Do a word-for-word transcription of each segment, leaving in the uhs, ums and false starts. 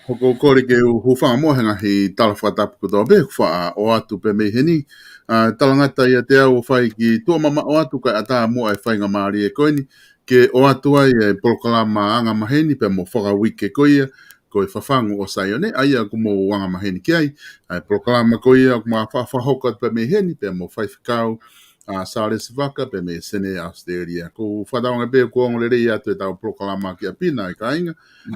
ʻOku ou kole ke u hūfanga muʻa he ngaahi tala fakatapu kotoa pē, ʻoku faʻa ʻoatu pē mei heni. ʻA, talangata ʻiate au ʻo fai ki tuʻa mamaʻo atu kae ʻatā muʻa e faingamālie ko eni, ke ʻoatu ai e polokalama angamaheni pea mo fakauike ko ia, ko e Fafangu ʻo Saione, ʻa ia ʻoku mou angamaheni ki ai. ʻA e polokalama ko ia, ʻoku ma fa-, fakahoko atu pē mei heni, pea mo Faifekau, ʻa, Salesi Vaka, pea mei Senē ʻAositelēlia. ʻOku ou fakatauange pē kuo ongo lelei atu ʻetau polokalama ki ʻapi na ʻe kāinga,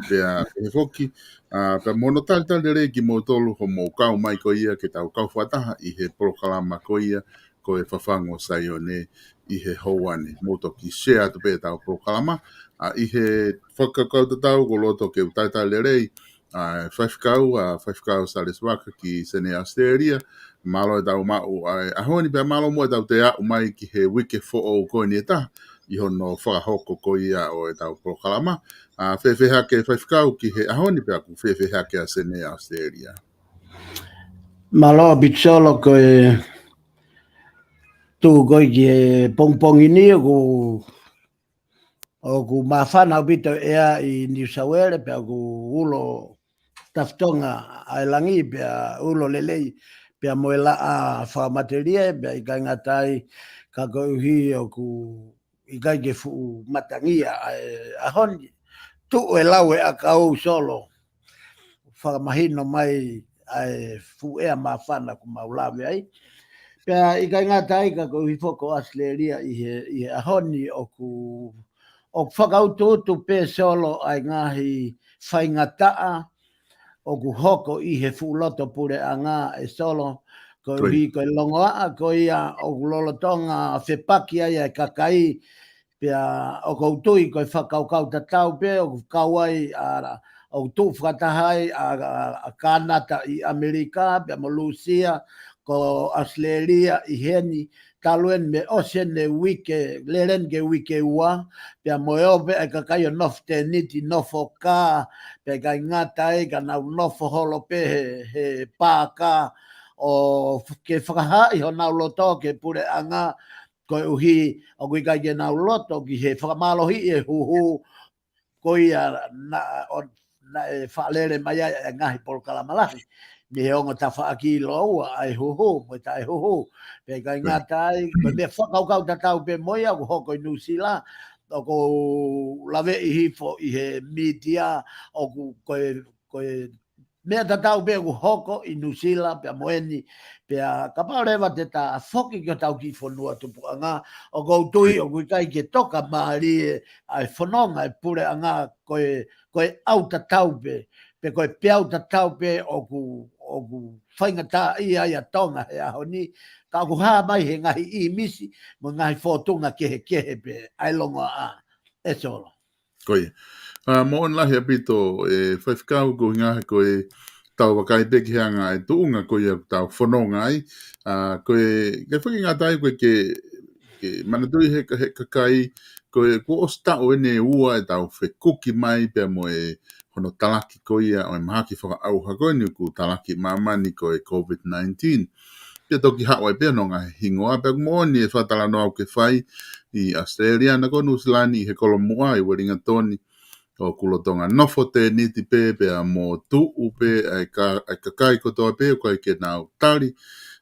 pea pehē foki, ʻa, pea mo hono talitali lelei kimoutolu hoʻomou kau mai ko ia ke tau kau fakataha ʻi he polokalama ko ia, ko e Fafangu ʻo Saione ʻi he houa ni. Mou toki share atu pē ʻetau polokalama, ʻa, ʻi he fakakaukau tatau ʻoku ou loto ke u talitali lelei, ʻa, Faifekau, ʻa, Faifekau Salesi Vaka ki Senē ʻAositelēlia, mālō ʻetau maʻu ʻa e ʻaho ni pea mālō muʻa ʻetau toe aʻu mai ki he uike foʻou ko eni ʻe taha, ʻi hono fakahoko ko ia ʻo ʻetau polokalama. ʻA, fēfē hake Faifekau ki he ʻaho ni pea ʻoku fēfē hake ʻa Senē ʻAositelēlia? Mālō ʻaupito Solo, ko e tuʻu ko ē ki he pongipongi ni ʻoku, ʻoku māfana ʻaupito e ʻea ʻi New South Wales, pea ʻoku ulo tafitonga ʻa e langi, pea ulo lelei, pea mo e laʻā fakamatelie, pea ʻikai ngata ai ka koeʻuhi ʻoku ʻikai ke fuʻu matangi ʻa e ʻaho ni. Tuʻu e lau e ʻakau Solo, fakamahino mai ʻa e fuʻu ʻea māfana ʻoku mau lave ai. Pea ʻikai ngata ai ka koeʻuhi foki ko ʻAositelēlia ʻi he, ʻi he ʻaho ni ʻoku, ʻoku fakautuutu pē Solo ʻa e ngaahi faingataʻa ʻoku hoko ʻi he fuʻu loto puleʻanga ʻe Solo, koeʻuhi ko e longoaʻa ko ia ʻoku lolotonga fepaki ai ʻa e kakai, pea ʻoku ou tui ko e fakakaukau tatau pē ʻoku kau ai ʻa, ʻoku tuʻu fakataha ai ʻa, ʻa, ʻa Kānata ʻi ʻAmelika, pea mo Lūsia, ko ʻAositelēlia ʻi heni, talu eni mei ʻosi eni e uike, lele eni ki he uike ua, pea mo e ō pē ʻa e kakai ʻo nofo tēniti, nofo kā, pea ʻikai ngata ai ka nau nofo holo pē he, he paaka, ʻo ke fakahaaʻi honau loto ki he puleʻanga, koeʻuhi ʻoku ʻikai ke nau loto ki he fakamālohiʻi e huhu, ko ia naʻa, ʻo, naʻe faʻa lele mai ai e ngaahi polokalama lahi. Mei he ongo tafaʻaki ʻiloa ʻa e huhu, mo e taʻehuhu. Pea ʻikai ngata ai, ko e meʻa fakakaukau tatau pē mo ia ʻoku hoko ʻi Nuʻusila. ʻoku ou laveʻi hifo ʻi he mītia, ʻoku ko e, ko e meʻa tatau pē ʻoku hoko ʻi Nuʻusila pea mo eni, pea kapau leva te ta foki ki hotau kiʻi fonua tupuʻanga, ʻoku ou tui ʻoku ʻikai ke toka mālie ʻa e fononga ʻa e puleʻanga ko e, ko e ʻau tatau pē, pe ko e peau tatau pē ʻoku, ʻoku faingataʻaʻia ai ʻa Tonga he ʻaho ni, ka ʻoku hā mai he ngaahi ʻīmisi mo e ngaahi fōtunga kehekehe pē ʻa e longoaʻa, ʻe Solo. Ko ia. ʻA, moʻoni lahi ʻaupito, ʻe Faifekau, ko e ʻuhinga he ko e tau vakai pē ki he anga ʻa e tuʻunga ko ia ʻoku tau fononga ai. ʻA, ko e, ke fakangata ai ko e ke, ke manatuʻi he, he kakai, ko e kuo ʻosi taʻu eni ʻe ua ʻetau fekuki mai pea mo e hono talaki ko ia ʻo e mahaki fakaʻauha ko eni ʻoku talaki ʻi māmani ko e COVID nineteen. Pea toki haʻu ai pē hono ngaahi hingoa, pea ʻoku moʻoni e fakatalanoa ʻoku ke fai ʻi ʻAositelēlia na ko Nuʻusila ni ʻi he kolomuʻa ʻi Uelingatoni, ʻoku lolotonga nofo tēniti pē, pea mo tuʻu pē ʻa e ka-, ʻa e kakai kotoa pē, ʻoku ʻikai ke nau tali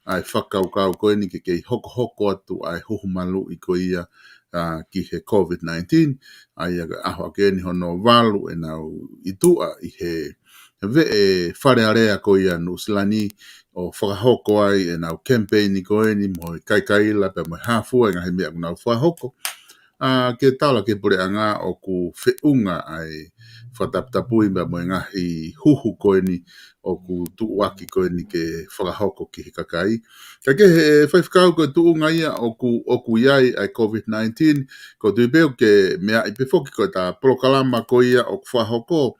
ʻa e fakakaukau ko eni ke kei hokohoko atu ʻa e huhu maluʻi ko ia, ʻa, ki he COVID nineteen, ʻa ia ko e ʻaho ake ni hono valu ʻenau ʻi tuʻa ʻi he veʻe Fale Alea ko ia Nuʻusila ni, ʻo fakahoko ai ʻenau kemipeini ko eni mo e kaikaila pea mo e hā fua e ngaahi meʻa ʻoku nau fakahoko. ʻA, ke tala ki he puleʻanga ʻoku feʻunga ʻa e fakataputapui pea mo e ngaahi huhu ko eni ʻoku tuʻuaki ko eni ke fakahoko ki he kakai. Ka ke he Faifekau ko e tuʻunga ia ʻoku, ʻoku ʻi ai ʻa e COVID nineteen, ʻoku ou tui pē ʻoku ke meaʻi pē foki ko e ta polokalama ko ia ʻoku fakahoko.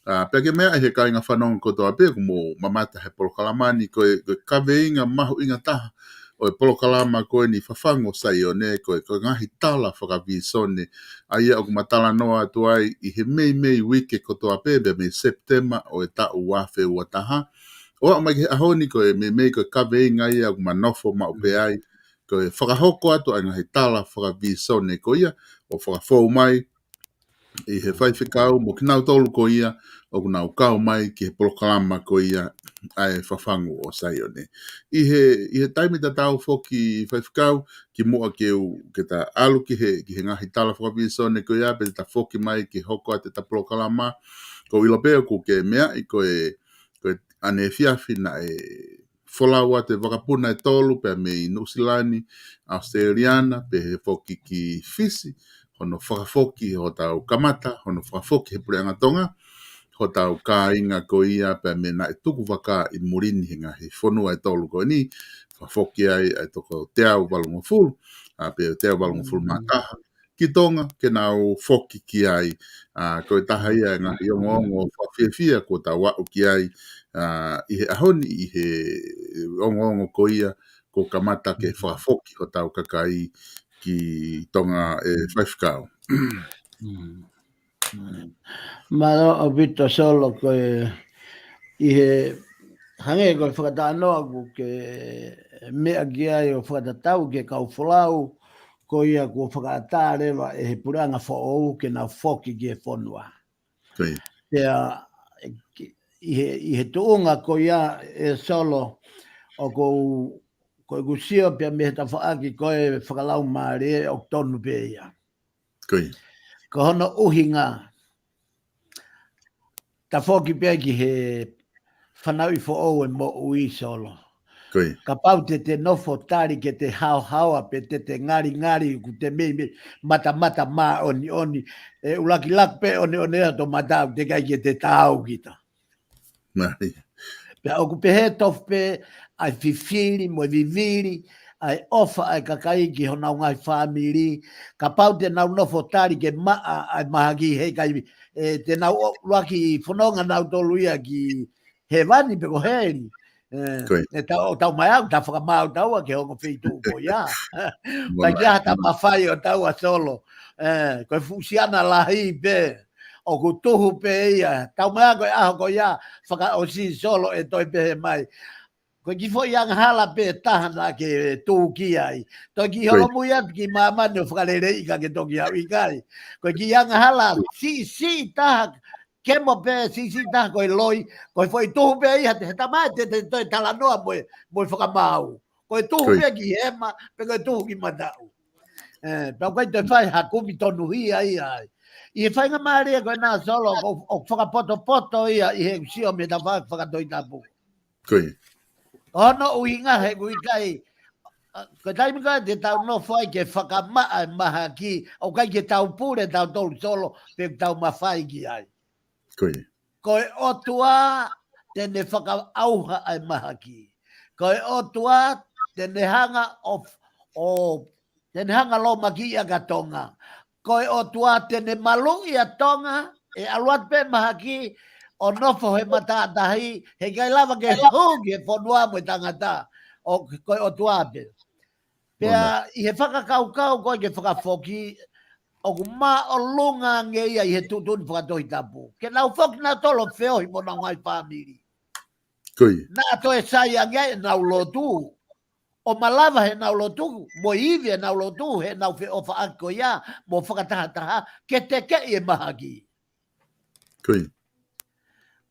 ʻA, pea ke meaʻi he kāinga fanongo kotoa pē ʻoku mou mamata he polokalama ni ko e, ko e kaveinga mahuʻinga taha ʻo e polokalama ko eni Fafangu ʻo Saione, ko e, ko e ngaahi tala fakavīsone, ʻa ia ʻoku ma talanoa atu ai ʻi he meimei uike kotoa pē, pea mei Sepitema ʻo e taʻu ua afe ua taha. ʻO aʻu mai ki he ʻaho ni ko e meimei ko e kaveinga ia ʻoku ma nofo maʻu pē ai, ko e fakahoko atu ʻa e ngaahi tala fakavīsone ko ia, ʻo fakafou mai ʻi he Faifekau mo kinautolu ko ia ʻoku nau kau mai ki he polokalama ko ia ʻa e Fafangu ʻo Saione. ʻI he, ʻi he taimi tatau foki Faifekau, kimuʻa ke u, ke ta ʻalu ki he, ki he ngaahi tala fakavīsone ko ia, pea te ta foki mai ke hoko atu ʻeta polokalama, ʻoku ou ʻilo pē ʻoku ke meaʻi ko e, ko e ʻaneefiafi naʻe folau atu e vakapuna ʻe tolu pea mei Nuʻusila ni, ʻAositelēlia na, pehē foki ki Fisi, hono fakafoki hotau kamata, hono fakafoki he puleʻanga Tonga hotau kāinga ko ia pea mei naʻe tuku vaka ʻi muli ni he ngaahi fonua ʻe tolu ko eni, fakafoki ai ʻa e toko teau valungofulu, ʻa, pe teau valungofulu mā taha ki Tonga ke nau foki ki ai. ʻA, ko e taha ia e ngaahi ongoongo fakafiefia kuo tau aʻu ki ai, ʻa, ʻi he ʻaho ni ʻi he ongoongo ko ia kuo kamata ke fakafoki hotau kakai ki Tonga, ʻe Faifekau. Mm. Mm. Mālō ʻaupito Solo, ko e ʻi he hangē ko e fakatalanoa ʻoku ke meʻa ki ai ʻo fakatatau ki he kau folau, ko ia kuo fakaʻatā leva ʻe he puleʻanga foʻou ke nau foki ki he fonua. Ko ia. Pea, ʻi he, ʻi he tuʻunga ko ia ʻe Solo, ʻoku ou, ko ʻeku sio pea mei he tafaʻaki ko e fakalaumālie ʻoku tonu pē ia. Ko ia. Ko hono ʻuhinga, ta foki pē ki he fanauʻi foʻou e moʻui Solo. Ko ia. Kapau te te nofo tali ke te haohaoa pe te te ngalingali ʻoku te meimei matamata māʻoniʻoni, ʻe ʻuluaki laku pē ʻoneʻone ʻa hoto mata ʻoku teʻeki ai ke te taau kita. Mālie. Pea ʻoku pehē tofu pē ʻa e fifili mo e vivili, ʻa e ʻofa ʻa e kakai ki honau ngaahi fāmili, kapau te nau nofo tali ke maʻa ʻa e mahaki heʻikai, ʻe, te nau ʻo-, ʻuluaki fononga nautolu ia ki hēvani pe ko heli. ʻE, ko ia. ʻE tau, ʻo tau mai au, ta fakamaau taua ki he ongo feituʻu ko ia. Moʻoni. Ka kia ta mafai ʻo taua Solo. ʻE, ko e fuʻu siana lahi pē. ʻOku tuhu pē ia. Tau mai au ko e ʻaho ko ia, fakaʻosi Solo ʻe toe pehē mai. Ko e kiʻi foʻi angahala pē taha naʻa ke tūkia ai. Toe kiʻi, ko ia, holomui atu ki māmani ʻo fakaleleiʻi ka ke toki haʻu ʻikai. Ko e kiʻi angahala siʻisiʻi taha, kemo pē siʻisiʻi taha ko e loi, ko e foʻi tuhu pē ia, he ta mai te, te toe talanoa mo e, mo e fakamaau. Ko e tuhu, ko ia, pē ki hema, pe ko e tuhu ki mataʻu. ʻE, pea ʻoku ʻikai toe fai ha kumi tonuhia ia ai. ʻI he faingamālie ko ena Solo, ʻoku, ʻoku fakapotopoto ia ʻi he sio mei he tafaʻaki fakatohitapu. Ko ia. Ko hono ʻuhinga he ʻoku ʻikai, ʻa, ko e taimi ko ē te tau nofo ai ke fakamaʻa e mahaki, ʻoku ʻikai ke tau pule tautolu Solo, pe tau mafai ki ai. Ko ia. Ko e ʻOtua te ne fakaʻauha ʻa e mahaki. Ko e ʻOtua te ne hanga ʻo, ʻo, te ne hanga ʻo lōmakiʻi ʻa Tonga. Ko e ʻOtua te ne maluʻi ʻa Tonga, ʻe ʻalu atu pē mahaki, ʻo nofo he matātahi, heʻikai lava ke hū ki he fonua mo e tangata. ʻO, ko e ʻOtua pē. Pea ʻi he fakakaukau ko ē ke fakafoki, ʻoku māʻolunga ange ia ʻi he tuʻutuʻuni fakatohitapu. Ke nau foki nautolu ʻo feohi mo honau ngaahi fāmili. Ko ia. Naʻa toe sai ange ai ʻenau lotu. ʻO malava heʻenau lotu, mo e ivi ʻenau lotu, heʻenau feʻofaʻaki ko ia, mo fakatahataha, ke tekeʻi e mahaki. Ko ia.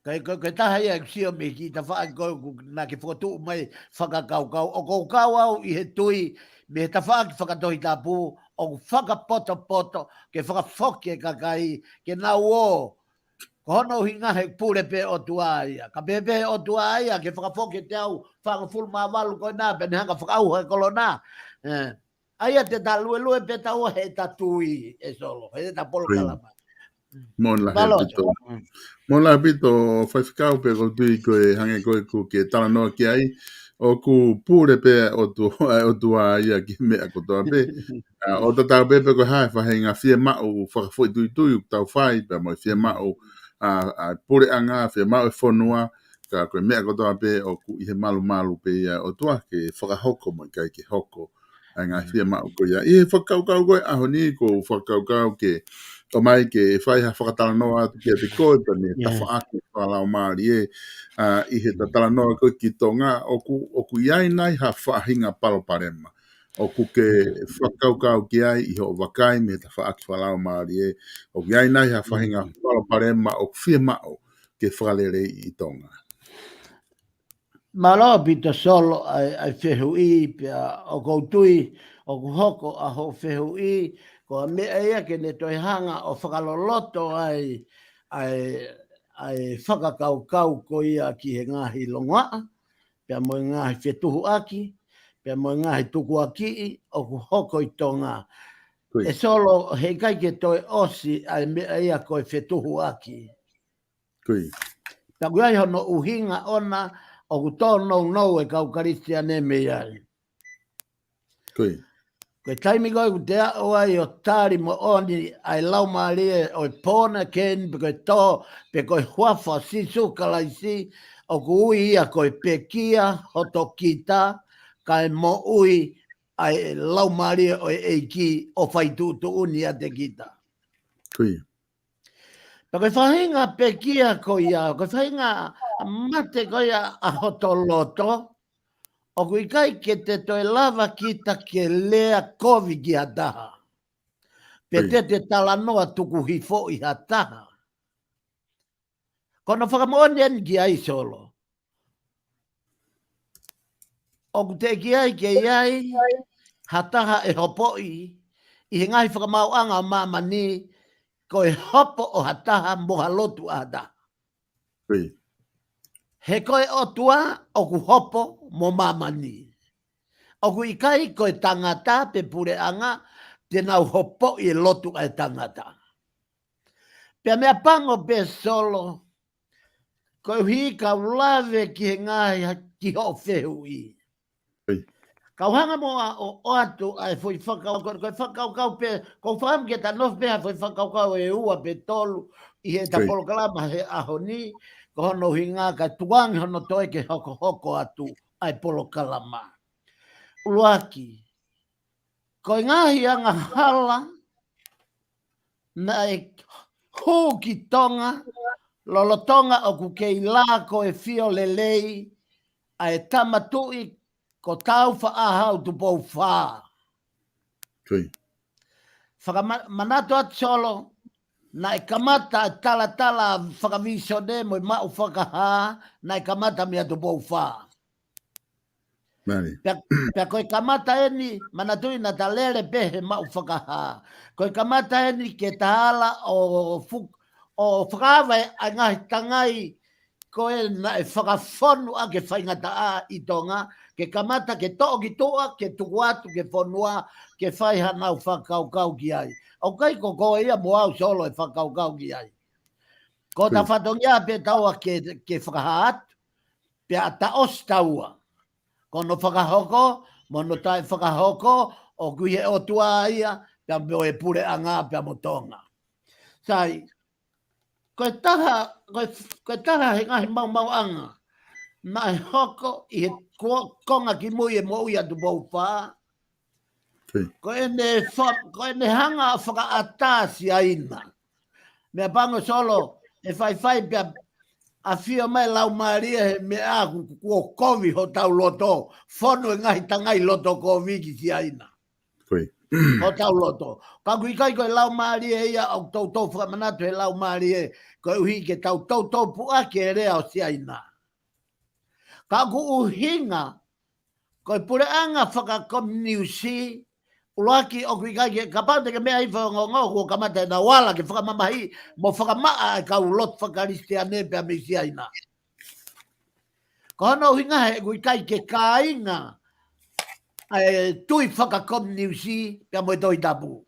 Ka ko, ko e taha ia ʻeku sio mei he kiʻi tafaʻaki ko ē ʻoku na ke fokotuʻu mai fakakaukau. ʻOku ou kau au ʻi he tui mei he tafaʻaki fakatohitapu, ʻoku fakapotopoto, ke fakafoki e kakai, ke nau ō. Ko hono ʻuhinga he pule pē ʻOtua ia. Ka pehē pē ʻOtua ia, ke fakafoki ʻe teau fāngofulu mā valu ko ena, pea ne hanga fakaʻauha e kolona. ʻE. ʻA ia te ta luelue pē taua heʻeta tui ʻe Solo, heʻeta polokalama. Moʻoni lahi ʻaupito. Moʻoni lahi ʻaupito, Faifekau, pea ʻoku ou tui ko e hangē ko ē ʻoku ke talanoa ki ai, ʻoku pule pē ʻOtua, ʻOtua ia ki he meʻa kotoa pē. ʻA, ʻo tatau pē pe ko e hā e faʻahinga fiemaʻu fakafoʻituitui ʻoku tau fai, pea mo e fiemaʻu, ʻa, ʻa e puleʻanga, fiemaʻu e fonua, ka ko e meʻa kotoa pē ʻoku ʻi he malumalu pē ia ʻOtua ke fakahoko mo ʻikai ke hoko. ʻA e ngaahi fiemaʻu ko ia. ʻI he fakakaukau ko ē ʻaho ni, ʻoku ou fakakaukau ke ʻomai ke fai ha fakatalanoa atu kiate koe, pea mei he tafaʻaki fakalaumālie, ʻa, ʻi he talanoa ko ē ki Tonga, ʻoku, ʻoku ʻi ai nai ha faʻahinga palopalema ʻoku ke fakakaukau ki ai ʻi hoʻo vakai mei he tafaʻaki fakalaumālie, ʻoku ʻi ai nai ha faʻahinga palopalema ʻoku fiemaʻu ke fakaleleiʻi ʻi Tonga. Mālō ʻaupito Solo ʻa e, ʻa e fehuʻi pea ʻoku ou tui, ʻoku hoko ʻa hoʻo fehuʻi, ko e meʻa ia ke ne toe hanga ʻo fakaloloto ai, ʻa e, ʻa e fakakaukau ko ia ki he ngaahi longoaʻa, pea mo e ngaahi fetuhuʻaki, pea mo e ngaahi tukuakiʻi, ʻoku hoko ʻi Tonga. Ko ia. ʻE Solo, heʻikai ke toe ʻosi ʻa e meʻa ia ko e fetuhuʻaki. Ko ia. Pea ʻoku ʻi ai hono ʻuhinga ʻona ʻoku tōnounou e kau Kalisitiane mei ai. Ko ia. Ko e taimi ko ē ʻoku te aʻu ai ʻo tali moʻoni ʻa e laumālie ʻo e born again, pe ko e tō, pe ko e huafa ʻo Sīsū Kalaisi, ʻoku ui ia ko e pekia hoto kita, kae moʻui ʻa e laumālie ʻo e ʻEiki ʻo fai tuʻutuʻuni ʻiate kita. Ko ia. Pea ko e faʻahinga pekia ko ia, ko e faʻahinga mate ko ia ʻa hoto loto, ʻoku ʻikai ke te toe lava kita ke lea kovi ki ha taha. Pe te te talanoa tuku hifo ʻi ha taha. Ko hono fakamoʻoni eni ki ai Solo. ʻOku teʻeki ai ke ʻi ai ha taha ʻe hopoʻi ʻi he ngaahi fakamaauʻanga ʻo māmani, ko e hopo ʻo ha taha mo ha lotu ʻa ha taha. He ko e ʻOtua ʻoku hopo mo māmani. ʻOku ʻikai ko e tangata pe puleʻanga te nau hopoʻi e lotu ʻa e tangata. Pea meʻapango pē Solo, koeʻuhi ka u lave ki he ngaahi ha-, ki hoʻo fehuʻi. Ka u hanga muʻa ʻo ʻoatu ʻa e foʻi fakakaukau, ko e fakakaukau pē, ko u fakaʻamu ke ta nofo pē ha foʻi fakakaukau ʻe ua pe tolu ʻi heʻeta polokalama he ʻaho ni, ko hono ʻuhinga ka tuku ange hono toe ke hokohoko atu ʻa e polokalama. ʻUluaki, ko e ngaahi angahala naʻe hū ki Tonga, lolotonga ʻoku kei lako e fio lelei ʻa e Tama Tuʻi ko Tāufaʻāhau Tupou Fā. Fakama-, manatu atu Solo, naʻe kamata e talatala fakavīsone mo e maʻu fakahā, naʻe kamata meia Tupou Fā. Pea, pea ko e kamata eni, manatuʻi naʻa ta lele pē he maʻu fakahā. Ko e kamata eni ke ta ala ʻo fu-, ʻo fakaava ʻa e ngaahi tangai ko ē naʻe fakafonu ʻaki e faingataʻa ʻi Tonga, ke kamata ke toʻo ki tuʻa, ke tuku atu ki he fonua, ke fai haʻanau fakakaukau ki ai. ʻOku ʻikai ko koe ia mo au Solo ʻe fakakaukau ki ai. Ko ʻeta fatongia pē taua ke, ke fakahā atu, pea ta ʻosi taua. Ko hono fakahoko, mo hono taʻefakahoko, ʻoku ʻi he ʻOtua ia, pea mo e puleʻanga, pea mo Tonga. Sai, ko e taha, ko e, ko e taha he ngaahi maumauʻanga naʻe hoko ʻi he ko-, konga kimui e moʻui ʻa Tupou Fā. Ko ʻene fa-, ko ʻene hanga ʻo fakaʻatā Siaina. Meʻapango Solo, ʻe faifai pea ʻafio mai e Laumālie he meʻa ʻoku, kuo kovi hotau loto, fonu e ngaahi tangai loto kovi ki Siaina. Hotau loto. Ka ʻoku ʻikai ko e Laumālie ia ʻoku toutou fakamanatu he Laumālie, koeʻuhi ke tau toutou puʻaki e lea ʻo Siaina. Ka ʻoku ʻuhinga, ko e puleʻanga fakakominiusi, ʻuluaki ʻoku ʻikai ke, kapau te ke meʻa hifo e ongoongo, kuo kamata ʻenau ala ke fakamamahi, mo fakamaʻa e kau lotu faka-Kalisitiane pea mei Siaina. Ko hono ʻuhinga he ʻoku ʻikai ke kāinga ʻa e tui fakakominiusi pea mo e Tohi Tapu.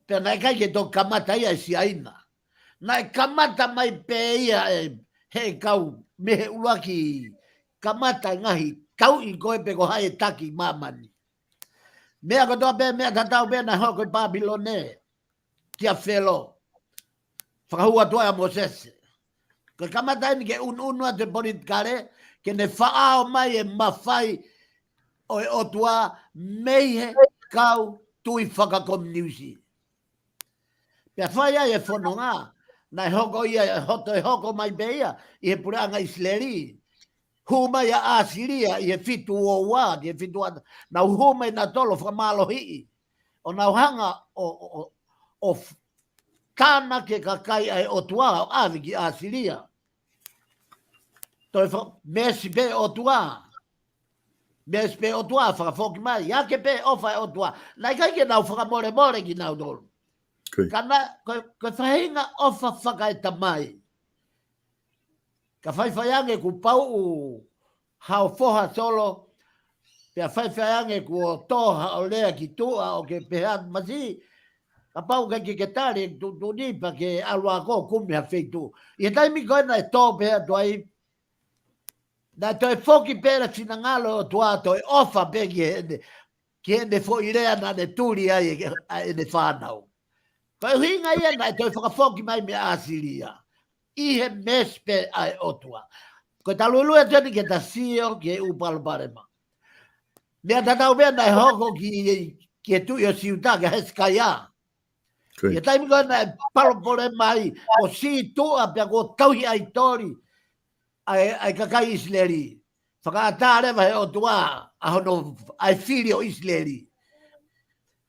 Pea naʻe ʻikai ke toki kamata ia ʻe Siaina. Naʻe kamata mai pē ia ʻe he kau mei he ʻuluaki kamata e ngaahi tauʻi ko ē pe ko hai e taki māmani. Meʻa kotoa pē, meʻa tatau pē naʻe hoko ʻi Papilone kia Felo. Fakahū atu ai ʻa Mōsese. Ko e kamata eni ke unuunu atu e politikale, ke ne faʻao mai e mafai ʻo e ʻOtua mei he kau tui fakakominiusi. Pea fai ai e fononga, naʻe hoko ia, hoto e hoko mai pē ia, ʻi he puleʻanga ʻIsileli. Hū mai ʻa ʻAsilia, ʻi he fitu ua ua, ʻi he fitu ua, nau hū mai nautolu ʻo fakamālohiʻi. ʻO nau hanga ʻo, ʻo, ʻo, ʻo f-, tānaki e kakai ʻa e ʻOtua, ʻo ʻave ki ʻAsilia. Toe fa-, meesi pē ʻOtua. Meesi pē ʻOtua, fakafoki mai. ʻIa ke pē ʻofa e ʻOtua. Naʻe ʻikai ke nau fakamolemole kinautolu. Ka naʻe, ko, ko e faʻahinga ʻofa fakaetamai. Ka faifai ange kuo pauʻu haʻo foha Solo, pea faifai ange kuo tō haʻo lea ki tuʻa ʻo ke pehē atu masi, kapau ʻoku ʻikai ke ke tali e tuʻutuʻuni pea ke ʻalu ā koe ʻo kumi ha feituʻu. ʻI he taimi ko ē naʻe tō pehē atu ai, naʻe toe foki pē ʻa e finangalo ʻo e ʻOtua ʻo toe ʻofa pē ki heʻene, ki heʻene foʻi lea naʻa ne tuli ai e, ʻa ʻene fānau. Ko e ʻuhinga ia naʻe toe fakafoki mai mei ʻAsilia. ʻI he meesi pē ʻa e ʻOtua. Ko e ta luelue atu eni ke ta sio ki he ʻū palopalema. Meʻa tatau pē naʻe hoko ki, ki he tuʻi ʻo Siuta, kia Hesekaia. ʻI he taimi ko ē naʻe palopalema ai, ʻo sītuʻa pea kuo tauhi ʻaitoli ʻa e, ʻa e kakai ʻIsileli. Fakaʻatā leva he ʻOtua, ʻa hono, ʻa e fili ʻo ʻIsileli.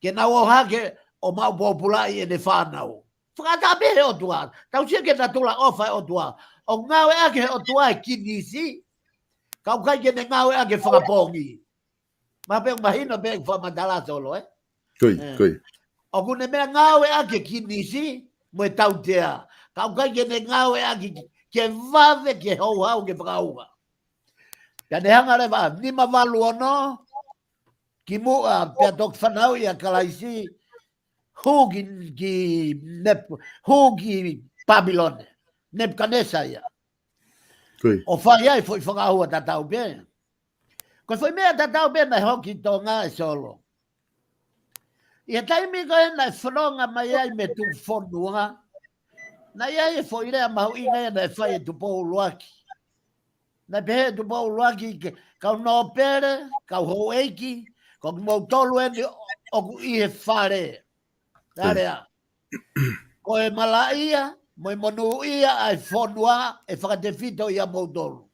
Ke nau ō hake ʻo maʻu pōpulaʻi ʻene fānau. Fakaʻatā pē he ʻOtua. Tau sio ki he natula ʻofa e ʻOtua. ʻOku ngāueʻaki he ʻOtua e kinisi. Ka ʻoku ʻikai ke ne ngāueʻaki e fakapoongi. Mahalo pē ʻoku mahino pē ʻeku fakamatala Solo, ē? Koia, koia. ʻOku ne meʻa ngāueʻaki e kinisi, mo e tautea. Ka ʻoku ʻikai ke ne ngāueʻaki ke vave, ke houhau, ke fakaʻauha. Pea ne hanga leva, nima valu ono, kimuʻa, pea toki fanauʻi ʻa Kalaisi, hū ki, ki Nep-, hū ki Papilone. Nepukanesa ia. ʻO fai ai foʻi fakaʻauha tatau pē. Ko e foʻi meʻa tatau pē naʻe hoko ʻi Tonga ē Solo. ʻI he taimi ko ē naʻe fononga mai ai mei tuʻufonua. Naʻe ʻi ai e foʻi lea mahuʻinga ia naʻe fai ʻe Tupou ʻUluaki. Naʻe pehē ʻe Tupou ʻUluaki ki he kau nōpele, kau houʻeiki, ko kimoutolu eni ʻoku ʻi he fale. Alea. Ko e malaʻia, mo e monūʻia ʻa e fonua ʻe fakatefito ʻia moutolu.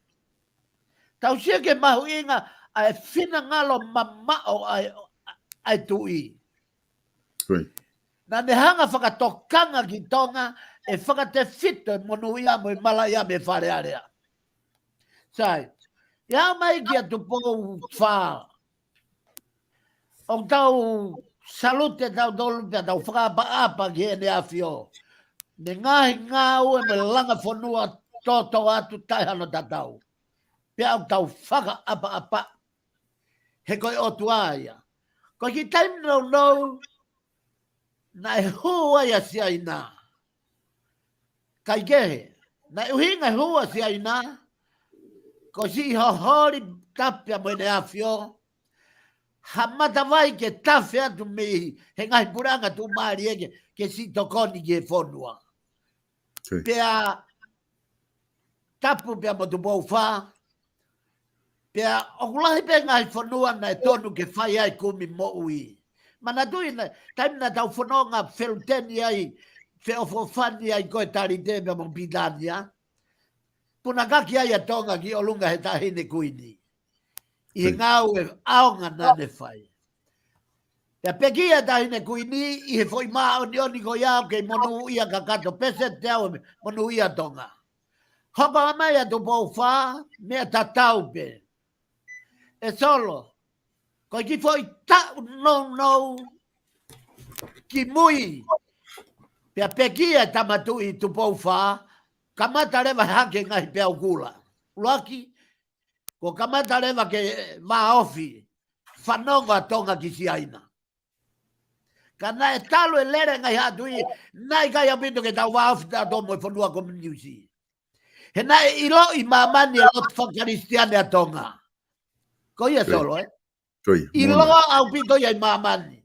Tau sio ki he mahuʻinga ʻa e finangalo mamaʻo ʻa e, ʻa e tuʻi. Naʻa ne hanga fakatokanga ki Tonga ʻe fakatefito e monūʻia mo e malaʻia mei Fale Alea. Sai, Pea aʻu mai kia Tupou Fā. ʻOku tau salute tautolu pea tau fakaʻapaʻapa ki heʻene ʻAfio. Ne ngaahi ngāue mo e langa fonua toto atu taʻe hano tatau. Pea ʻoku tau fakaʻapaʻapa. He ko e ʻOtua ia. Ko e kiʻi taimi nounou, naʻe hū ai ʻa Siaina. Kaikehe, naʻe ʻuhinga e hū ʻa Siaina, ko siʻi hoholi tapu pea mo ʻene ʻAfio, ha matavai ke tafe atu mei he ngaahi puleʻanga tuʻumālie ke, ke siʻi tokoni ki he fonua. Pea tapu pea mo Tupou Fā, pea ʻoku lahi pē ngaahi fonua naʻe tonu ke fai ai kumi moʻui. Manatuʻi naʻe, taimi naʻa tau fononga feluteni ai, feʻofoʻofani ai ko e Talite pea mo Pilitānia. Punakaki ai ʻa Tonga ki ʻolunga he Taʻahine Kuini. ʻI he ngāue ʻaonga naʻa ne fai. Pea pekia ʻa e Taʻahine Kuini ʻi he foʻi māʻoniʻoni ko ia ʻoku kei monūʻia kakato pēseti ʻe teau ʻe monūʻia ʻa Tonga. Hoko mai ʻa Tupou Fā, meʻa tatau pē. ʻE Solo, ko e kiʻi foʻi taʻu nounou kimui. Pea pekia ʻa e Tama Tuʻi Tupou Fā, kamata leva hake ngaahi peau kula. ʻUluaki, kuo kamata leva ke vāofi, fanongo ʻa Tonga ki Siaina. Ka naʻe talu e lele ngaahi haʻa tuʻi, naʻe ʻikai ʻaupito ke tau vāofi tautolu mo e fonua kominiusi. He naʻe ʻiloʻi ʻi māmani e lotu fakakalisitiane ʻa Tonga. Ko ia Solo, ē? ʻIloa ʻaupito ia ʻi māmani.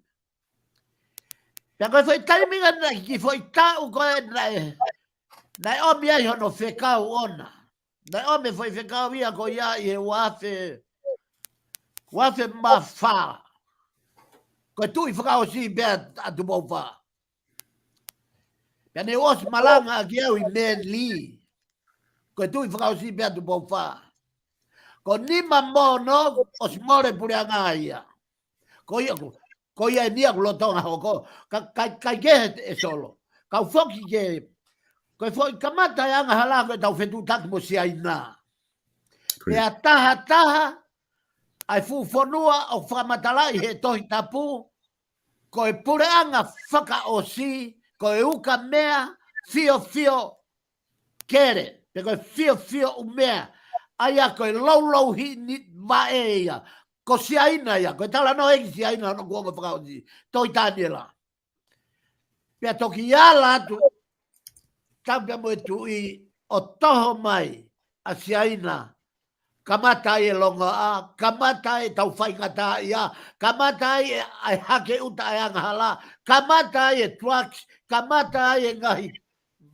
Pea ko e foʻi taimi naʻe kiʻi foʻi taʻu ko ē naʻe, naʻe ʻomi ai hono fekau ʻona. Naʻe ʻomi e foʻi fekau ia ko ia ʻi he uaafe, uaafe mā fā. Ko e tuʻi fakaʻosi pē ʻa Tupou Fā. Pea ne ʻosi malanga ʻaki au ʻi Manly. Ko e tuʻi fakaʻosi pē ʻa Tupou Fā. Ko Nima Mono, ʻosi mole puleʻanga ia. Ko ia ko, ko ia eni ia ʻoku lolotonga hoko. Ka, ka, kaikehe ʻe Solo. Kau foki ke, ko e foʻi kamata e angahala ko e tau fetuʻutaki mo Siaina. Pea taha taha, ʻa e fuʻu fonua ʻoku fakamatalaʻi he Tohi Tapu, ko e puleʻanga fakaʻosi, ko e ukamea, fiofio, kele, pe ko e fiofio ʻumea, ʻa ia ko e loulouhiʻi vaʻe ia, ko Siaina ia, ko e talanoa ʻEiki Siaina hono kuonga fakaʻosi, Tohi Taniela. Pea toki ala atu, tapu pea mo e tuʻi ʻo toho mai ʻa Siaina, kamata ai e longoaʻa, kamata ai e tau faingataʻaʻia, kamata ai e, ʻa e hake ʻuta ʻa e angahala, kamata ai e drugs, kamata ai e ngaahi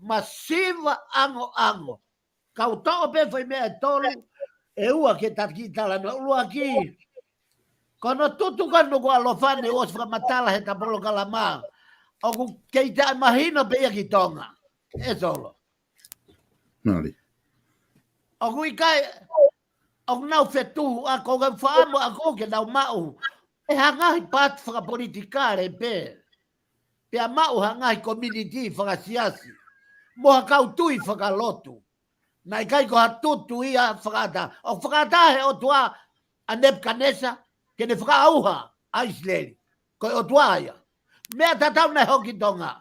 masiva ʻangoʻango. Kau toʻo pē foʻi meʻa ʻe tolu, ʻe ua ke ta kiʻi talanoa. ʻUluaki, ko hono tutu ko ē ʻa Nukuʻalofa ne u ʻosi fakamatala he ta polokalama. ʻOku kei taʻemahino pē ia ki Tonga. ʻE Solo. ʻOku ʻikai, ʻoku nau fetuʻu ʻa ko ka famo ʻa ko ke nau maʻu. ʻE ha ngaahi paati fakapolitikale pē. Pea maʻu ha ngaahi kominiti fakasiasi. Mo ha kau tui fakalotu. Naʻe ʻikai ko ha tutu ia fakaʻatā. ʻOku fakaʻatā he ʻOtua ʻa Nepukanesa, ke ne fakaʻauha ʻa ʻIsileli. Ko e ʻOtua ia. Meʻa tatau naʻe hoko ki Tonga.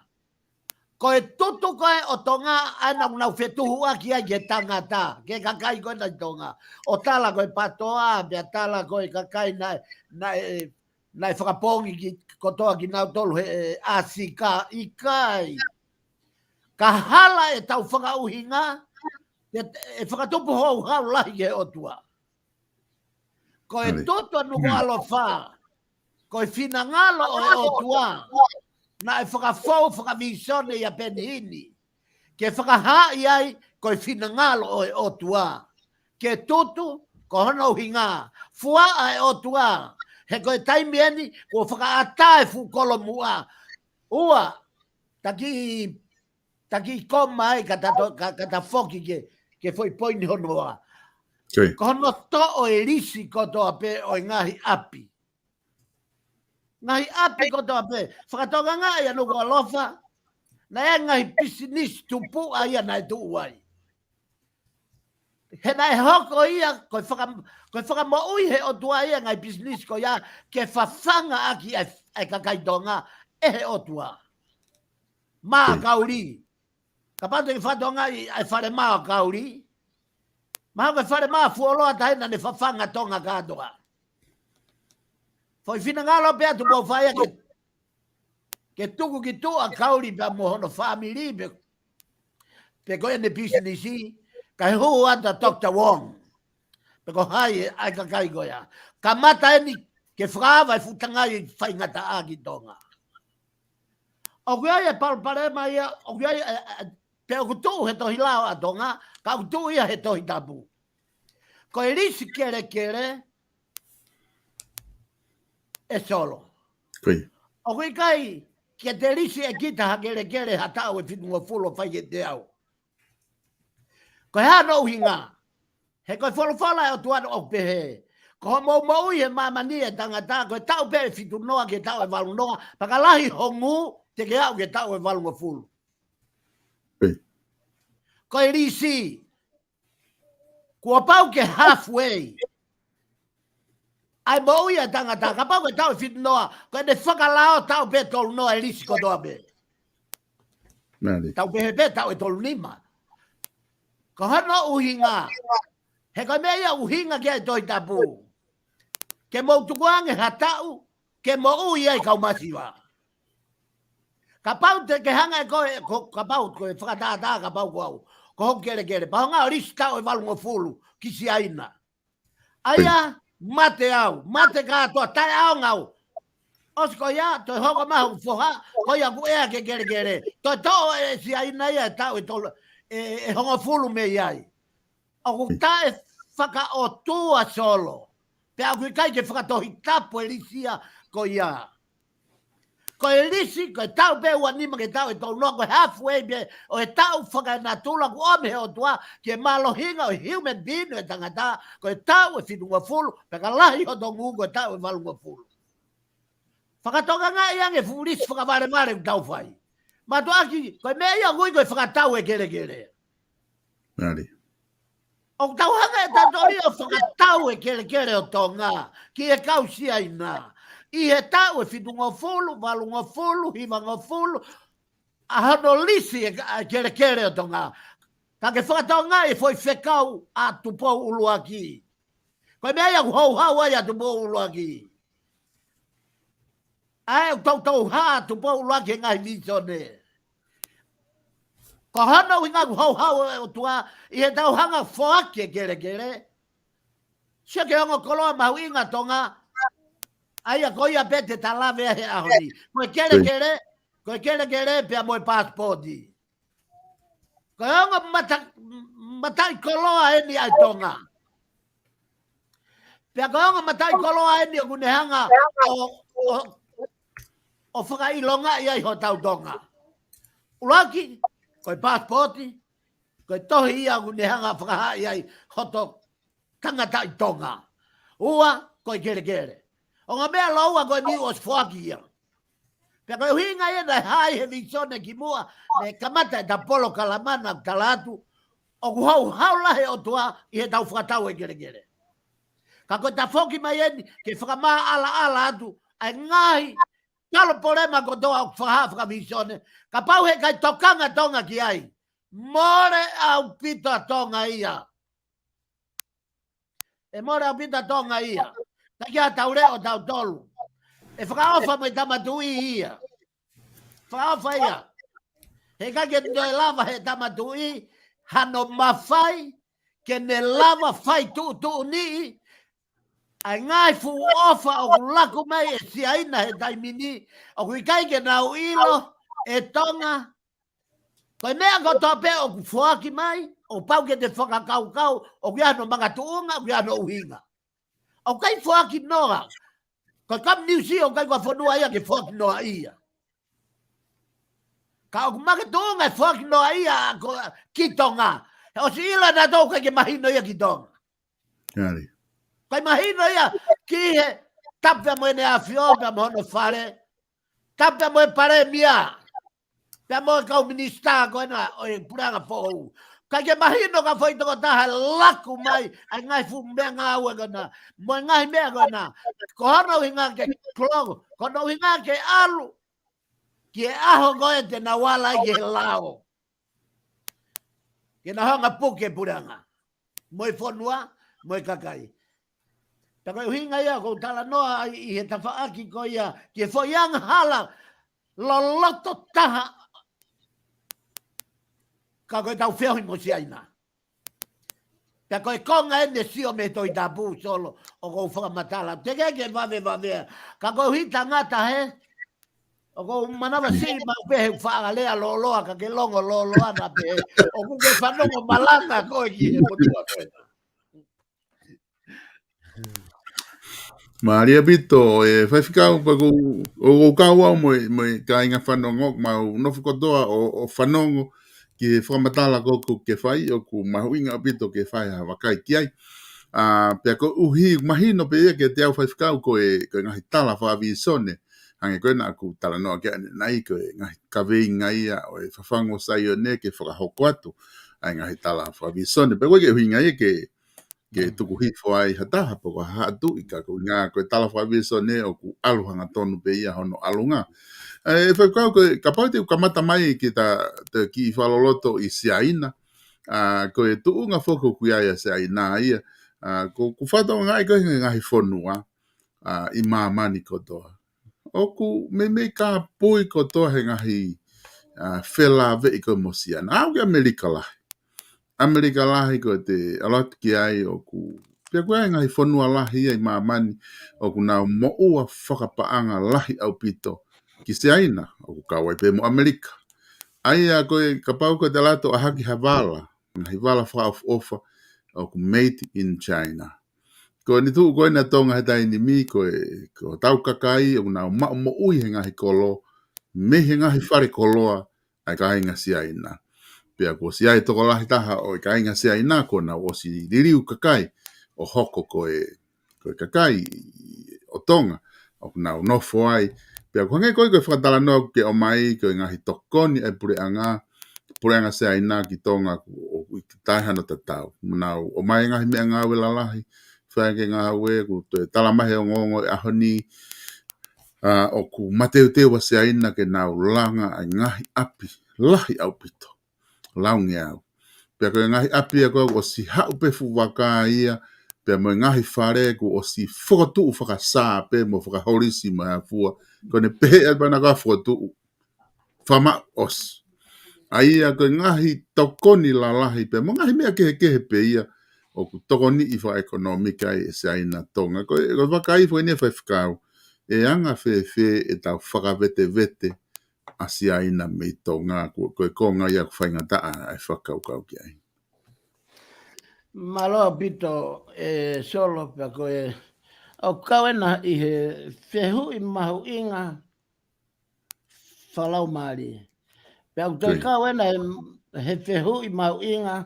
Ko e tutu ko ē ʻo Tonga, ʻa ē naʻa nau fetuʻu ʻaki ai ki he tangata, ki he kakai ko ē naʻe ʻi Tonga. ʻO tala ko e PATOA, pea tala ko e kakai naʻe, naʻe, naʻe fakapoongi ki, kotoa kinautolu he, ʻe, ʻAsika, ʻikai. Ka hala e tau fakaʻuhinga, ʻe, ʻe fakatupu houhau lahi ki he ʻOtua. Ko e tutu ʻa Nukuʻalofa, ko e finangalo ʻo e ʻOtua, naʻe fakafou fakavīsone ia Penihini. Ke fakahaaʻi ai, ko e finangalo ʻo e ʻOtua. Ke tutu, ko hono ʻuhinga, fuaʻa e ʻOtua. He ko e taimi eni, kuo fakaʻatā e fuʻu kolomuʻa. Ua, taki, taki koma ai ka ta to-, ka, ka ta foki ke, ke foʻi poini hono ua. Ko hono toʻo e lisi kotoa pē ʻo e ngaahi ʻapi. Ngaahi ʻapi kotoa pē. Fakatokangaʻi ʻa Nukuʻalofa. Naʻe ngaahi pisinisi tupuʻa ia naʻe tuʻu ai. He naʻe hoko ia, ko e faka-, ko e fakamoʻui he ʻOtua ia ngaahi pisinisi ko ia, ke fafanga ʻaki ʻa e, ʻa e kakai Tonga ʻe he ʻOtua. Mā ʻa Kauli. Kapau te ke fakatokangaʻi ʻa e fale mā ʻo Kauli. Mahalo ko e fale mā fuoloa taha ena ne fafanga Tonga kātoa. Foʻi finangalo pē ʻa Tupou Faʻahia ke, ke tuku ki tuʻa ʻa Kauli pea mo hono fāmili pē, pe ko ʻene pisinisi, kae hū atu ʻa Doctor Wong. Pe ko hai ʻa e kakai ko ia. Kamata eni ke fakaava e fuʻu tangai faingataʻa ki Tonga. ʻOku ʻi ai e palopalema ia, ʻoku ʻi ai e, e, pea ʻoku tuʻu he tohi lao ʻa Tonga, ka ʻoku tuʻu ia he Tohi Tapu. Ko e lisi kelekele ʻe Solo. ʻOku ʻikai ke te lisi ʻe kita ha kelekele ha taʻu ʻe fitungofulu ʻo fai kiate au. Ko e hā hono ʻuhinga? He ko e folofola ʻa e ʻOtua ʻoku pehē, ko hoʻomou moʻui he māmani ʻe tangata, ko e taʻu pē ʻe fitu noa ki he taʻu ʻe valu noa, pea ka lahi ho ngū, te ke aʻu ki he taʻu ʻe valungofulu. Ko e lisi, kuo pau ke halfway ʻa e moʻui ʻa e tangata, kapau ko e taʻu ʻe fitu noa, ko ʻene fakalao taʻu pē ʻe tolu noa ʻe lisi kotoa pē. Taʻu pē he pē taʻu ʻe tolu nima. Ko hono ʻuhinga, he ko e meʻa ia ʻoku ʻuhinga ki ai e Tohi Tapu. Ke mou tukuange ha taʻu, ke moʻui ai kau masiva. Kapau te ke hanga ʻe koe, ko, kapau ko e fakatātā, kapau ko au, ko hoku kelekele. Pea u hanga ʻo lisi taʻu ʻe valungofulu ki Siaina. ʻAia, mate au, mate kātoa, taʻeʻaonga au. ʻOsi ko ia, toe hoko mai hoku foha, ko ia ʻoku ʻea ki he kelekele. Toe toʻo ʻe Siaina ia e taʻu ʻe tolu, ʻe, ʻe hongofulu mei ai. ʻOku taʻefakaʻotua Solo. Pea ʻoku ʻikai ke fakatohitapu e lisi ia ko ia. Ko e lisi, ko e taʻu pē ʻe ua nima ki he taʻu ʻe tolu noa, ko e halfway pē ʻo e taʻu fakaenatula kuo ʻomi he ʻOtua ki he mālohinga ʻo e human being, ʻo e tangata, ko e taʻu ʻe fitungofulu, pea ka lahi hoto ngū ko e taʻu ʻe valungofulu. Fakatokangaʻi ange e fuʻu lisi fakavalevale ʻoku tau fai. Mātuʻaki, ko e meʻa ia ʻoku ui ko e fakatau e kelekele. ʻOku tau hanga ʻe tautolu ia ʻo fakatau e kelekele ʻo Tonga ki he kau Siaina. ʻI he taʻu ʻe fitungofulu, valungofulu, hivangofulu, ʻa hono lisi e ka-, e kelekele ʻo Tonga. Ka ke fakatokangaʻi e foʻi fekau ʻa Tupou ʻUluaki. Ko e meʻa ia ʻoku houhau ai ʻa Tupou ʻUluaki. ʻA e ʻoku toutou hā ʻa Tupou ʻUluaki he ngaahi vīsone. Ko hono ʻuhinga ʻoku houhau e ʻOtua ʻi heʻetau hanga ʻo foaki e kelekele. Sio ki he ongo koloa mahuʻinga ʻa Tonga. ʻAia ko ia pē te ta lave ai he ʻaho ni. Ko e kelekele, ko e kelekele pea mo e pasipoti. Ko e ongo mata-, mataʻikoloa eni ʻa e Tonga. Pea ko e ongo mataʻikoloa eni ʻoku ne hanga ʻo, ʻo, ʻo fakaʻilongaʻi ai hotau Tonga. ʻUluaki, ko e pasipoti, ko e tohi ia ʻoku ne hanga ʻo fakahaaʻi ai hoto tangataʻi Tonga. Ua, ko e kelekele. Ongo meʻa lōua ko eni ʻosi foaki ia. Pea ko e ʻuhinga ia naʻe hā ai he vīsone kimuʻa, naʻe kamata ʻeta polokalama naʻa ku tala atu, ʻoku houhau lahi e ʻOtua ʻi heʻetau fakatau e kelekele. Ka ko e tafoki mai eni, ke fakamaʻalaʻala atu ʻa e ngaahi palopalema kotoa ʻoku fakahā fakavīsone. Kapau heʻikai tokanga Tonga ki ai, mole ʻaupito ʻa Tonga ia. ʻE mole ʻaupito ʻa Tonga ia. Taki ʻa taulea ʻo tautolu. ʻE fakaʻofa mo e Tama Tuʻi ia. Fakaʻofa ia. Heʻikai ke toe lava he Tama Tuʻi hano mafai ke ne lava fai tuʻutuʻuni ʻa e ngaahi fuʻu ʻofa ʻoku laku mai ʻe Siaina he taimi ni, ʻoku ʻikai ke nau ʻilo ʻe Tonga. Ko e meʻa kotoa pē ʻoku foaki mai, ʻoku pau ke te fakakaukau, ʻoku ʻi ai hono makatuʻunga, ʻoku ʻi ai hono ʻuhinga. ʻOku ʻikai foaki noa. Ko e kau Niu Sila ʻoku ʻikai ko ha fonua ia ke foaki noa ia. Ka ʻoku makatuʻunga e foaki noa ia ko ki Tonga. He ʻosi ʻilo nautolu ʻoku ʻikai ke mahino ia ki Tonga. ʻIkai mahino ia ki he tapu pea mo ʻEne ʻAfio pea mo hono fale. Tapu pea mo e palēmia. Pea mo e kau minisitā ko ena ʻo e puleʻanga foʻou. Kae ke mahino ka foʻi tokotaha laku mai ʻa e ngaahi fuʻu meʻangāue ko ena mo e ngaahi meʻa ko ena. Ko hono ʻuhinga ke clone, ko hono ʻuhinga ke ʻalu ki he ʻaho ko ē te nau ala ai ki he lao, ke nau hanga ʻo puke puleʻanga mo e fonua mo e kakai. Pea ko e ʻuhinga ia ʻoku ou talanoa ai ʻi he tafaʻaki ko ia ki he foʻi angahala loloto taha ka ko e tau feohi mo Siaina. Pea ko e konga eni ʻoku sio mei he Tohi Tapu, Solo, ʻoku ou fakamatala. Teʻeki ke vave vave. Ka koeʻuhi tangata he, ʻoku ou manavasiʻi maʻu pē he faʻa lea lōloa, ka ke longo lōloa na pē. ʻOku ke fanongo malanga koe ki he motuʻa ko ena. Mālie ʻaupito, ē, Faifekau, pea ʻoku ou, ʻoku ou kau au mo e, mo e kāinga fanongo, mau nofo kotoa ʻo, ʻo fanongo ki he fakamatala ko ē ʻoku ke fai, ʻoku mahuʻinga ʻaupito ke fai ha vakai ki ai. ʻA, pea koeʻuhi, mahino pē ia kiate au Faifekau ko e, ko e ngaahi tala fakavīsone, hangē ko ena ʻoku talanoa ki ai ʻanenai, ko e ngaahi kaveinga ia ʻo e fafangu ʻo Saione ke fakahoko atu ʻa e ngaahi tala fakavīsone. Pea ko e ʻuhinga ia ke, ke tuku hifo ai ha taha pe ko ha haʻa tuʻi ka ko e ʻuhinga ko e tala fakavīsone ʻoku ʻalu hangatonu pē ia hono ʻalunga. ʻE, Faifekau ko e, kapau te u kamata mai ki he ta, te u kiʻi fakaloloto ʻi Siaina, ʻa, ko e tuʻunga foki ʻoku ʻi ai ʻa Siaina ia, ʻa, ko, ʻoku fakatokangaʻi ko e ngaahi fonua, ʻa, ʻi māmani kotoa. ʻOku meimei kāpui kotoa he ngaahi, ʻa, felāveʻi ko ē mo Siaina. ʻAʻu ki ʻAmelika lahi. ʻAmelika lahi ko e te ʻalu atu ki ai ʻoku, pea ko e ngaahi fonua lahi ia ʻi māmani ʻoku nau moʻua fakapaʻanga lahi ʻaupito ki Siaina, ʻoku kau ai pē mo ʻAmelika. ʻA ia ko e kapau ko e te ʻalu atu ʻo ʻahaki ha vala, ngaahi vala fakaʻofoʻofa, ʻoku made in China. Ko eni tuʻu ko ena Tonga he taimi ni, ko e, ko hotau kakai, ʻoku nau maʻu moʻui he ngaahi kolo, mei he ngaahi fale koloa ʻa e kāinga Siaina. Pea kuo ʻosi ʻi ai e tokolahi taha ʻo e kāinga Siaina kuo nau ʻosi liliu kakai ʻo hoko ko e, ko e kakai ʻo Tonga ʻoku nau nofo ai. Pea ʻoku hangē ko e, ko e fakatalanoa ʻoku ke ʻomai, ko e ngaahi tokoni ʻa e puleʻanga, puleʻanga Siaina ki Tonga ʻoku, ʻoku ʻikai hano tatau. Nau ʻomai e ngaahi meʻangāue lalahi, fai e ngāue, ʻoku toe tala mai he ongoongo ʻo e ʻaho ni, ʻa, ʻoku mateuteu ʻa Siaina ke nau langa ʻa e ngaahi ʻapi lahi ʻaupito, laungeau. Pea ko e ngaahi ʻapi ia ko ē ʻoku ʻosi haʻu pē fuʻu vaka ia, pea mo e ngaahi fale kuo ʻosi fokotuʻu fakasā pē mo fakaholisi mo e hā fua. Ko ʻene pehē ʻa e pana ka fokotuʻu fama ʻosi. ʻA ia ko e ngaahi tokoni lalahi pea mo e ngaahi meʻa kehekehe pē ia ʻoku tokoniʻi fakaʻekonōmika ai ʻe Siaina Tonga. Ko e, ko e vakai foki eni ʻa Faifekau, ʻe anga fēfē ʻetau fakavetevete ʻa Siaina mei Tonga, ko, ko e konga ia ʻoku faingataʻa ʻa e fakakaukau ki ai. Mālō ʻaupito, ē, Solo, pea ko e, ʻoku kau ena ʻi he fehuʻi mahuʻinga fakalaumālie. Pea ʻoku toe kau ena he, he fehuʻi mahuʻinga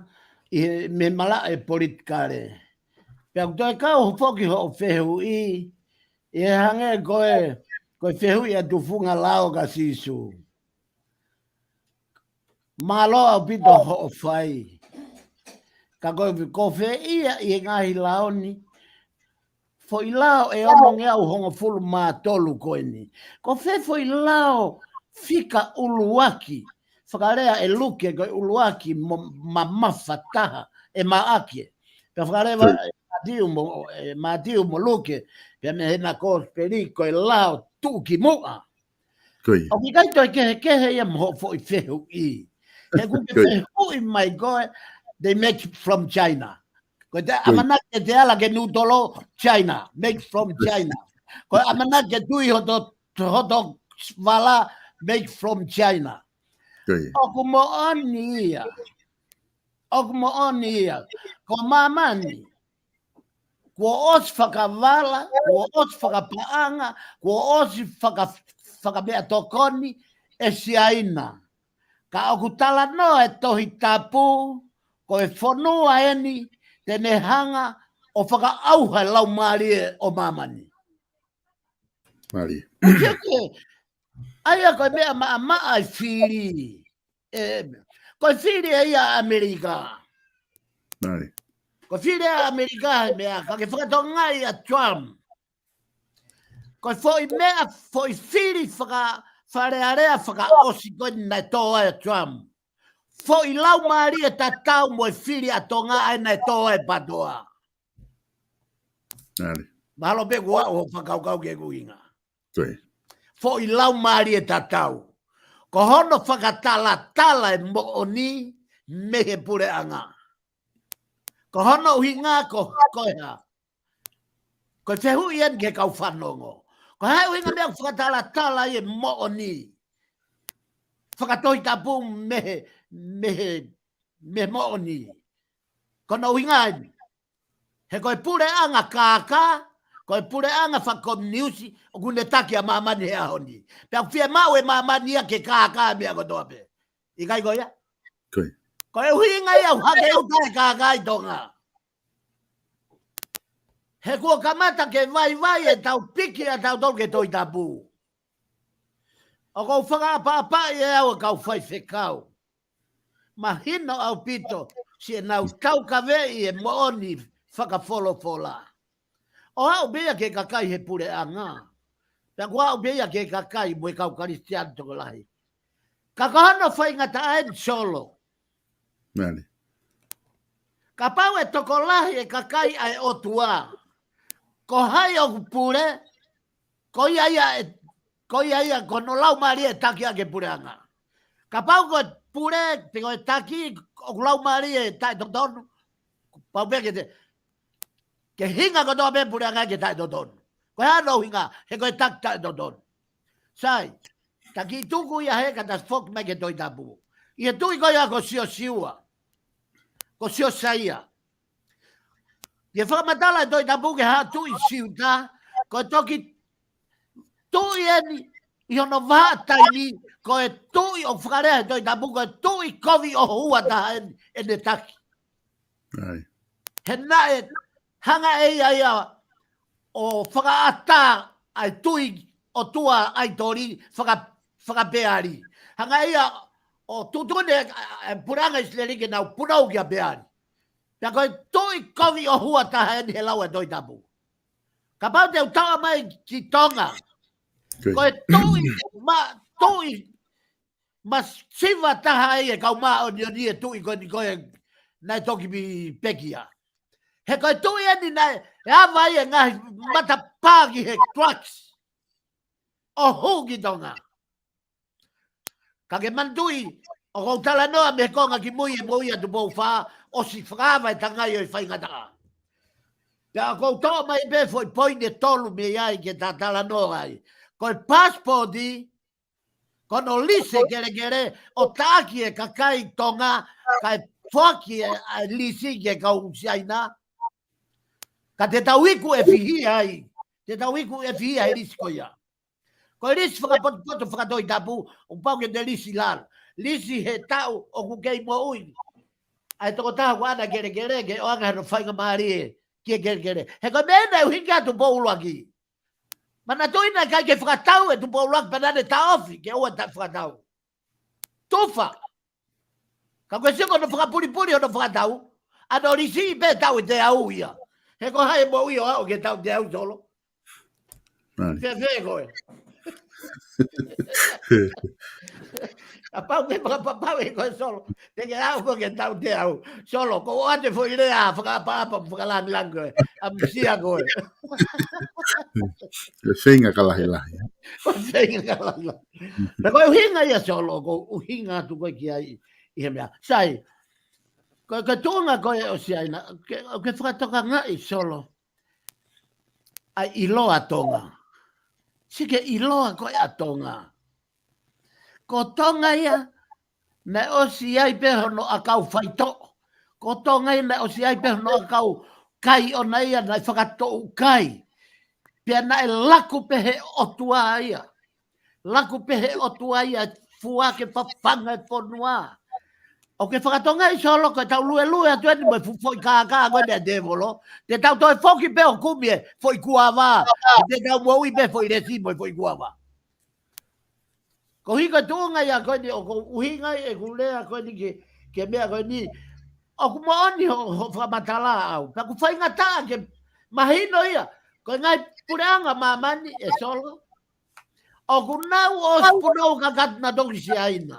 ʻi he, mei he malaʻe politikale. Pea ʻoku toe kau foki hoʻo fehuʻi, ʻi he hangē ko e, ko e fehuʻi ʻa Tufunga Lao kia Sīsū. Mālō ʻaupito hoʻo fai. Ka ko e, ko fē ia ʻi he ngaahi lao ni, foʻi lao ʻe onongeau hongofulu mā tolu ko eni. Ko fē foʻi lao fika ʻuluaki, fakalea ʻe Luke ko e ʻuluaki mo, mamafa taha, ʻe Maʻake. Pea fakalea ʻe Mātiu mo, ʻe Mātiu mo Luke, pea mei he na Kosipeli ko e lao tuʻukimuʻa. ʻOku ʻikai toe kehekehe ia mo hoʻo foʻi fehuʻi. He ʻoku ke fehuʻi mai ko e, they make from China. Ko e te ʻamanaki ke te ala ki Nuʻutolo, China, make from China. Ko e ʻamanaki ke tui hoto, hoto vala, make from China. ʻOku moʻoni ia. ʻOku moʻoni ia. Ko māmani, kuo ʻosi fakavala, kuo ʻosi fakapaʻanga, kuo ʻosi faka, fakameʻatokoni ʻe Siaina. Ka ʻoku talanoa e Tohi Tapu, ko e fonua eni te ne hanga ʻo fakaʻauha e laumālie ʻo māmani. Mālie. ʻAi ia ko e meʻa maʻamaʻa e fili. ʻE, ko e fili ʻe ia ʻa ʻAmelika. Nani. Ko e fili ʻa ʻAmelika he meʻa, ka ke fakatokangaʻi ʻa Trump. Ko e foʻi meʻa, foʻi fili faka, Fale Alea fakaʻosi ko eni naʻe tō ai ʻa Trump. Foʻi laumālie tatau mo e fili ʻa Tonga ʻa ē naʻe tō ai ʻa Patoa. Nani. Mahalo pē kuo ʻosi hoʻo fakakaukau ki heʻeku ʻuhinga. Ko ia. Foʻi laumālie tatau. Ko hono fakatalatala e moʻoni mei he puleʻanga. Ko hono ʻuhinga ko, ko e hā. Ko e fehuʻi eni ki he kau fanongo. Ko e hā e ʻuhinga meʻa ʻoku fakatalatala ai e moʻoni. Fakatohitapu mei he, mei he, mei he moʻoni. Ko hono ʻuhinga eni. He ko e puleʻanga kākā, ko e puleʻanga fakakominiusi, ʻoku ne taki ʻa māmani he ʻaho ni. Pea ʻoku fiemaʻu ʻe māmani ia ke kākā e meʻa kotoa pē. ʻIkai ko ia? Ko ia. Ko e ʻuhinga ia ʻoku hake ʻuta e kākā ʻi Tonga. He kuo kamata ke vaivai e tau piki ʻa tautolu ke Tohi Tapu. ʻOku ou fakaʻapaʻapaʻi ʻe au e kau faifekau. Mahino ʻaupito, siʻenau taukaveʻi e moʻoni fakafolofola. ʻO aʻu pē ia ki he kakai he puleʻanga. Pea kuo aʻu pē ia ki he kakai mo e kau Kalisitiane tokolahi. Ka ko hono faingataʻa eni Solo. Nani. Kapau ʻe tokolahi e kakai ʻa e ʻOtua. Ko hai ʻoku pule, ko ia ia e, ko ia ia ko hono laumālie ʻe taki ʻaki e puleʻanga. Kapau ko e pule, pe ko e taki, ʻoku laumālie taʻetotonu. Pau pē ke te, ke hinga kotoa pē puleʻanga ke taʻetotonu. Ko e hā hono ʻuhinga, he ko e taki taʻetotonu. Sai, taki tuku ia he ka ta foki mai ki he Tohi Tapu. ʻI he tuʻi ko ia ko Siosiua. Ko Siosaia. ʻI he fakamatala e Tohi Tapu ki he haʻa tuʻi Siuta, ko e toki tuʻi eni ʻi hono vahaʻa taimi, ko e tuʻi ʻoku fakalea he Tohi Tapu, ko e tuʻi kovi ʻohua taha eni, ʻene taki. Nani. He naʻe hanga ʻe ia ia ʻo fakaʻatā ʻa e tui ʻotua ʻaitoli faka, fakapeali. Hanga ʻe ia ʻo tuʻutuʻuni e, e puleʻanga ʻIsileli ke nau punou kia Peali. Pea ko e tuʻi kovi ʻohua taha eni he lau e Tohi Tapu. Kapau te u taʻa mai ki Tonga. Ko ia. Ko e tuʻi, ma, tuʻi masiva taha ai e kau māʻoniʻoni e tuʻi ko eni ko e naʻe toki pi pekia. He ko e tuʻi eni naʻe, ʻe ava ai e ngaahi matapā ki he drugs. ʻO hū ki Tonga. Ka ke manatuʻi, ʻoku ou talanoa mei he konga kimui e moʻui ʻa Tupou Fā, ʻosi fakaava e tangai ʻo e faingataʻa. Pea ʻoku ou toʻo mai pē foʻi poini ʻe tolu mei ai ke ta talanoa ai. Ko e pasipoti, ko hono lisi e kelekele, ʻo taʻaki e kakai Tonga, kae foaki e, ʻa e lisi ki he kau Siaina. Ka te tau iku ʻe fihi ai, te tau iku ʻe fihi ai lisi ko ia. Ko e lisi fakapotopoto fakatohitapu, ʻoku pau ke te lisi lalo. Lisi he taʻu ʻoku kei moʻui ʻa e tokotaha ʻoku ʻaʻana kelekele, ke ʻoange hono faingamālie ki he kelekele. He ko e meʻa eni naʻe ʻuhinga atu Tupou ʻUluaki. Manatuʻi naʻe ʻikai ke fakatau e Tupou ʻUluaki pea naʻa ne taʻofi ke ʻoua ʻe fakatau. Tufa. Ka ko e sio ko hono fakapulipuli hono fakatau, ʻa hono lisi pē taʻu ʻe teau ia. He ko hai e moʻui ʻo aʻu ki he taʻu teau Solo. Nani. Fēfē koe. Kapau ke fakapapau ʻe koe Solo. Te ke aʻu koe ki he taʻu teau. Solo, ko ʻoatu e foʻi lea fakaʻapaʻapa, fakalāngilangi koe. ʻAmusia koe. Ko e feinga ka lahilahi. Ko e feinga ka lahilahi. Pea ko e ʻuhinga ia Solo, ʻoku ou ʻuhinga atu koe ki ai ʻi he meʻa. Sai, ko, ko e tuʻunga ko ē ʻo Siaina, ke, ke fakatokangaʻi Solo. ʻA e ʻiloa Tonga. Sike ʻiloa ko ē ʻa Tonga. Ko Tonga ia, naʻe ʻosi ai pē hono ʻakau faitoʻo. Ko Tonga ia naʻe ʻosi ai pē hono ʻakau kai ʻona ia naʻe fakatoʻu kai. Pea naʻe laku pē he ʻOtua ia. Laku pē he ʻOtua ia fua ke fafanga e fonua. ʻOku ke fakatokangaʻi Solo ko e tau luelue atu eni mo e fuʻu foʻi kākā ko eni ʻa e tēvolo. Te tau toe foki pē ʻo kumi e foʻi kuava. Te tau moʻui pē foʻi lesi mo e foʻi kuava. Ko hiko tuʻunga ia ko eni ʻoku ou ʻuhinga ai ʻeku lea ko eni ke, ke meʻa ko eni. ʻOku moʻoni hoʻo, hoʻo fakamatala ʻaʻau. Pea ʻoku faingataʻa ke mahino ia. Ko e ngaahi puleʻanga māmani ʻe Solo, ʻoku nau ʻosi punou kakato naʻa tau ʻi Siaina.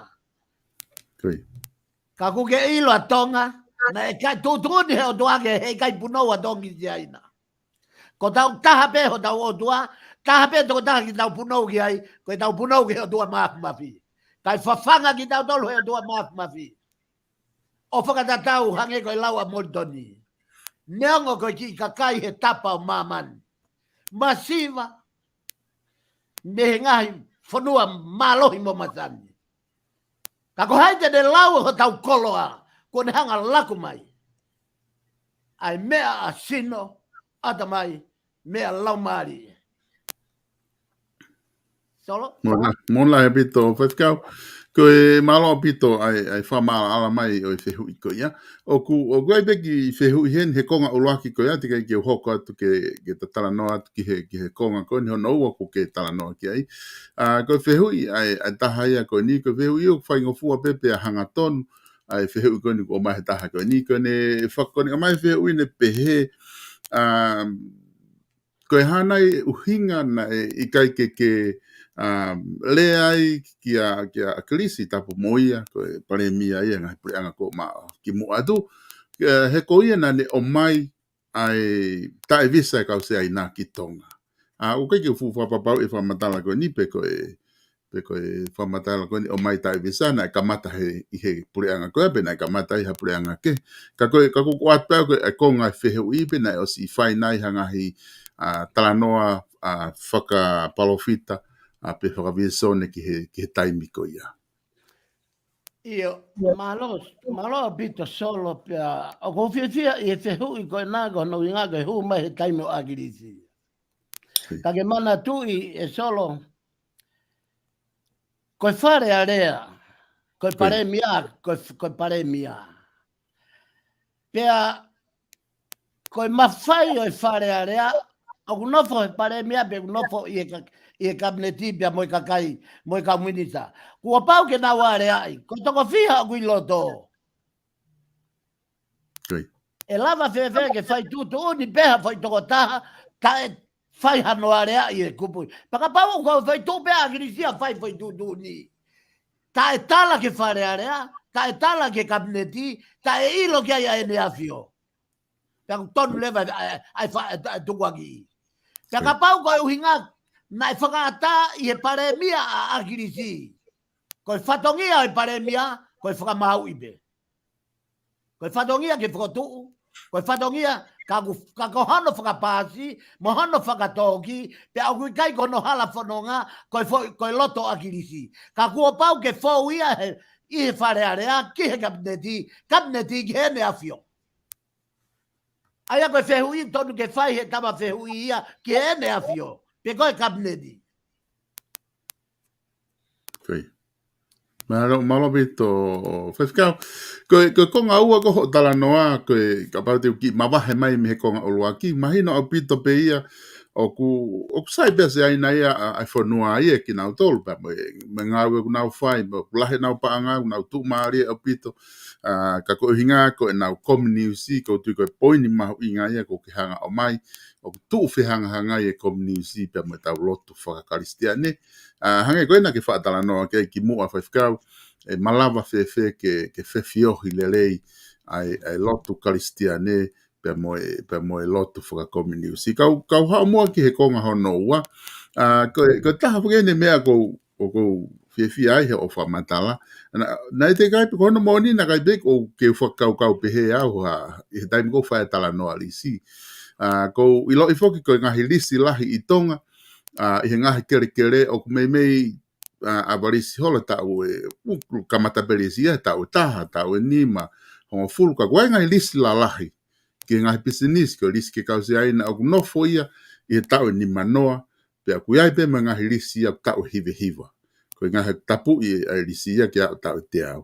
Ka ʻoku ke ʻilo ʻa Tonga, naʻe ʻikai tuʻutuʻuni he ʻOtua ke heʻikai punou ʻa Tonga ki Siaina. Ko ʻetau taha pē hotau ʻOtua, taha pē tokotaha ke tau punou ki ai, ko ʻetau punou ki he ʻOtua Mafimafi. Kae fafanga kitautolu he ʻOtua Mafimafi. ʻO fakatatau hangē ko e lau ʻa Molitoni. Neongo ko e kiʻi kakai he tapa ʻo māmani. Masiva, mei he ngaahi fonua mālohi mo masani. Ka ko hai te ne lau hotau koloa, kuo ne hanga laku mai ʻa e meʻa ʻa sino, ʻatamai, meʻa laumālie. Solo? Mālō, mālō ʻaupito, Faifekau. Ko e mālō ʻaupito ʻa e, ʻa e fakamaʻalaʻala mai ʻo e fehuʻi ko ia. ʻOku, ʻoku ʻi ai pē kiʻi fehuʻi heni he konga ʻuluaki ko ia, teʻeki ai ke u hoko atu ke, ke ta talanoa atu ki he, ki he konga ko eni hono ua ʻoku ke talanoa ki ai. ʻA, ko e fehuʻi ʻa e, ʻa e taha ia ko eni, ko e fehuʻi ʻoku faingofua pē pea hangatonu, ʻa e fehuʻi ko eni ʻoku ʻomai he taha ko eni, ko ʻene fakakonekina mai fehuʻi ne pehē, ʻa, ko e hā nai e ʻuhinga naʻe ʻikai ke ke, ʻa, lea ai kia, kia ʻAkilisi Tapumoia, ko e palēmia ia ngaahi puleʻanga ko ē ʻo kimuʻa atu, ʻa, he ko ia naʻa ne ʻomai ʻa e taʻe visa e kau Siaina ki Tonga. ʻA, ʻoku ʻikai ke u fuʻu fakapapauʻi e fakamatala ko eni pe ko e, pe ko e fakamatala ko eni ʻomai taʻe visa naʻe kamata he, ʻi he puleʻanga ko ē, pe naʻe kamata ʻi ha puleʻanga kehe. Ka ko e, ka ko ʻeku ʻoatu pē au ko e, ʻa e konga e fehuʻi pe naʻe ʻosi fai nai ha ngaahi, ʻa, talanoa, ʻa, fakapalōfita, ʻa, pe fakavīsone ki he, ki he taimi ko ia. ʻIo, mālō, mālō ʻaupito Solo pea, ʻoku ou fiefia ʻi he fehuʻi ko ena ko hono ʻuhinga ko e hū mai he taimi ʻo ʻAkilisi. Ka ke manatuʻi ʻe Solo, ko e Fale Alea, ko e palēmia, ko e, ko e palēmia. Pea, ko e mafai ʻo e Fale Alea, ʻoku nofo he palēmia pe ʻoku nofo ʻi he ka-, ʻi he kapineti pea mo e kakai, mo e kau minita. Kuo pau ke nau aleaʻi, ko e toko fiha ʻoku ʻi loto. ʻE lava fēfē ke fai tuʻutuʻuni pē ha foʻi tokotaha, taʻe fai hano aleaʻi e kupu. Pea kapau ʻoku fai tuʻu pē ʻa ʻAkilisi ʻo fai foʻi tuʻutuʻuni. Taʻe tala ki he Fale Alea, taʻe tala ki he kapineti, taʻe ʻilo ki ai ʻa ʻEne ʻAfio. Pea ʻoku tonu leva ʻa e, ʻa e fa-, ʻa e tukuakiʻi. Pea kapau ko e ʻuhinga, naʻe fakaʻatā ʻi he palēmia ʻa ʻAkilisi. Ko e fatongia ʻo e palēmia, ko e fakamāuʻi pē. Ko e fatongia ke fokotuʻu, ko e fatongia ka ku-, ka ko hono fakapaasi, mo hono fakatōkī, pea ʻoku ʻikai ko hono hala fononga, ko e fo-, ko e loto ʻo ʻAkilisi. Ka kuo pau ke fou ia he, ʻi he Fale Alea, ki he kapineti, kapineti ki heʻene ʻAfio. ʻA ia ko e fehuʻi tonu ke fai he tama fehuʻi ia ki heʻene ʻAfio, pe ko e kapineti. Mālō, mālō ʻaupito, Faifekau. Ko e, ko e konga ua ko hoʻo talanoa, ko e kapau te u kiʻi mavahe mai mei he konga ʻuluaki, mahino ʻaupito pē ia, ʻoku, ʻoku sai pē ʻa Siaina ia ʻa, ʻa e fonua ia kinautolu pea mo e, mo e ngāue ʻoku nau fai, mo ʻoku lahi ʻenau paʻanga, ʻoku nau tuʻumālie ʻaupito, ʻa, ka ko e ʻuhinga ko ʻenau kominiusi, ʻoku ou tui ko e poini mahuʻinga ia ʻoku ke hanga ʻo ʻomai, ʻoku tuʻu fehangahangai e kominiusi pea mo ʻetau lotu fakakalisitiane. ʻA, hangē ko ena ke faʻa talanoa ki ai kimuʻa Faifekau, ʻe malava fēfē ke, ke fefiohi lelei ʻa e, ʻa e lotu kalisitiane, pea mo e, pea mo e lotu fakakominiusi. Kau, kau haʻu muʻa ki he konga hono ua, ʻa, ko e, ko e taha foki ʻeni e meʻa ʻoku ou, ʻoku ou fiefia ai he hoʻo fakamatala. Naʻa, naʻe teʻeki ai pē ko hono moʻoni naʻe ʻikai pē ʻoku ou fakakaukau pehē au ha, ʻi he taimi ʻoku ou fai e talanoa lisi. ʻA, ʻoku ou ʻiloʻi foki ko e ngaahi lisi lahi ʻi Tonga, ʻa, ʻi he ngaahi kelekele ʻoku meimei, ʻa, ʻa e lisi holo taʻu ʻe, ʻoku kamata pē lisi ia, taʻu ʻe taha, taʻu ʻe nima, hongofulu, ka ʻoku ʻi ai e ngaahi lisi lalahi ki he ngaahi pisinisi, ko e lisi ki he kau Siaina ʻoku nofo ia ʻi he taʻu ʻe nimanoa, pea ʻoku ʻi ai pē mo e ngaahi lisi ia taʻu ʻe hivahiva. Ko e ngaahi tapuʻi ʻa e lisi ia ki he taʻu ʻe teau.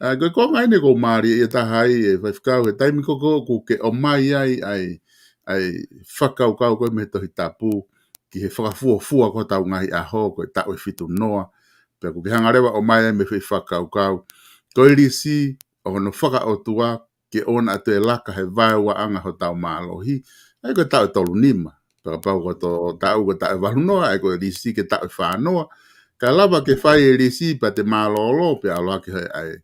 ʻA, ko e konga ʻeni ʻoku ou mālieʻia taha ai ʻe Faifekau he taimi ko ē ʻoku ke ʻomai ai ʻa e, ʻa e fakakaukau ko ē mei he Tohi Tapu ki he fakafuofua ko ē hotau ngaahi ʻaho, ko e taʻu ʻe fitungofulu, pea ʻoku ke hanga leva ʻo ʻomai ai mo e foʻi fakakaukau ko e lisi ʻo hono fakaʻotua ke ʻoua naʻa toe laka he vaeuaʻanga hotau mālohi. ʻA ia ko e taʻu ʻe tolu nima. Pea kapau ko e taʻu ko e taʻu ʻe valu noa, ʻa ia ko e lisi ke taʻu ʻe fā noa. Ka lava ke fai e lisi pea te mālōlō, pea ʻalu hake ʻa e,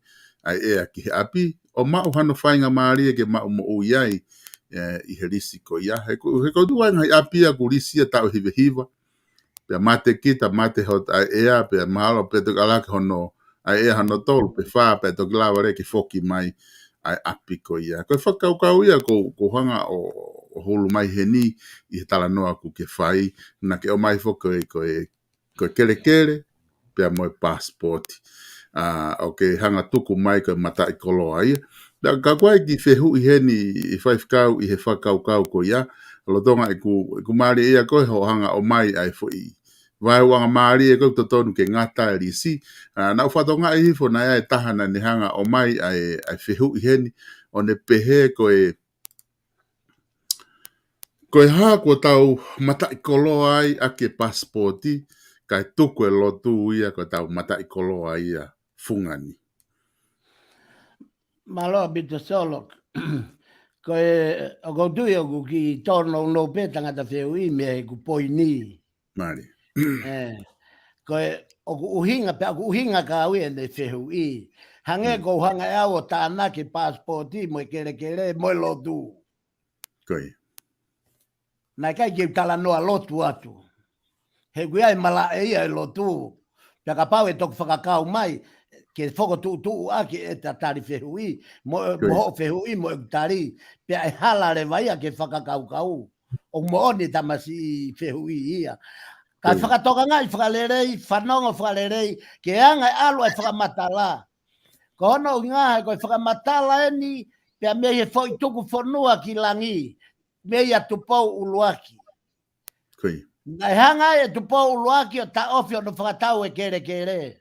ʻa e ʻea ki he ʻapi, ʻo maʻu hano faingamālie ke maʻu moʻui ai, ē, ʻi he lisi ko ia. He ko, he ko e tuʻu ʻa e ngaahi ʻapi ia ʻoku lisi ia taʻu hiva hiva. Pea mate kita, mate hotau ʻea, pea mahalo, pea toki ʻalu hake hono, ʻa e ʻea hono tolu, pe fā, pea toki lava leva ke foki mai ʻa e ʻapi ko ia. Ko e fakakaukau ia ʻoku, ʻoku ou hanga ʻo, ʻo hulu mai heni ʻi he talanoa ʻoku ke fai, naʻa ke ʻomai foki ko e, ko e, ko e kelekele, pea mo e passport. ʻA, ʻoku ke hanga tuku mai ko e mataʻikoloa ia. Pea ka ko e kiʻi fehuʻi heni ʻe faifekau ʻi he fakakaukau ko ia, lolotonga ʻeku, ʻeku mālieʻia ko e hoʻo hanga ʻomai ʻa e foʻi vaeuaʻanga mālie ko e totonu ke ngata e lisi. ʻA, naʻa ku fakatokangaʻi hifo naʻe ʻi ai e taha naʻa ne hanga ʻomai ʻa e, ʻa e fehuʻi heni, ʻo ne pehē ko e, ko e hā kuo tau mataʻikoloa ai ʻaki e passport, kae tuku e lotu ia ko ʻetau mataʻikoloa ia fungani. Mālō ʻaupito Solo. Ko e, ʻoku ou tui ʻoku kiʻi tōnounou pē tangata fehuʻi mei heʻeku poini. Mālie. Ē, ko e, ʻoku ʻuhinga, pea ʻoku ʻuhinga ka au ʻi heʻene fehuʻi. Hangē Mm. ʻoku ou hanga ʻe au ʻo tānaki e passport mo e kelekele, mo e lotu. Ko ia. Naʻe ʻikai ke u talanoa lotu atu. He ʻoku ʻi ai e malaʻe ia e lotu. Pea kapau ʻe toki fakakau mai, ke fokotuʻutuʻu ʻaki ʻeta tali fehuʻi, mo, Ko ia. mo hoʻo fehuʻi, mo ʻeku tali. Pea ʻe hala leva ia ke fakakaukau. ʻOku moʻoni tamasiʻi fehuʻi ia. Ka Ko ia. fakatokangaʻi fakalelei, fanongo fakalelei, ke anga e ʻalu e fakamatala. Ko hono ʻuhinga he ko e fakamatala eni, pea mei he foʻi tuku fonua ki langi, mei a Tupou ʻUluaki. Ko ia. Naʻe hanga ai e Tupou ʻUluaki ʻo taʻofi hono fakatau e kelekele.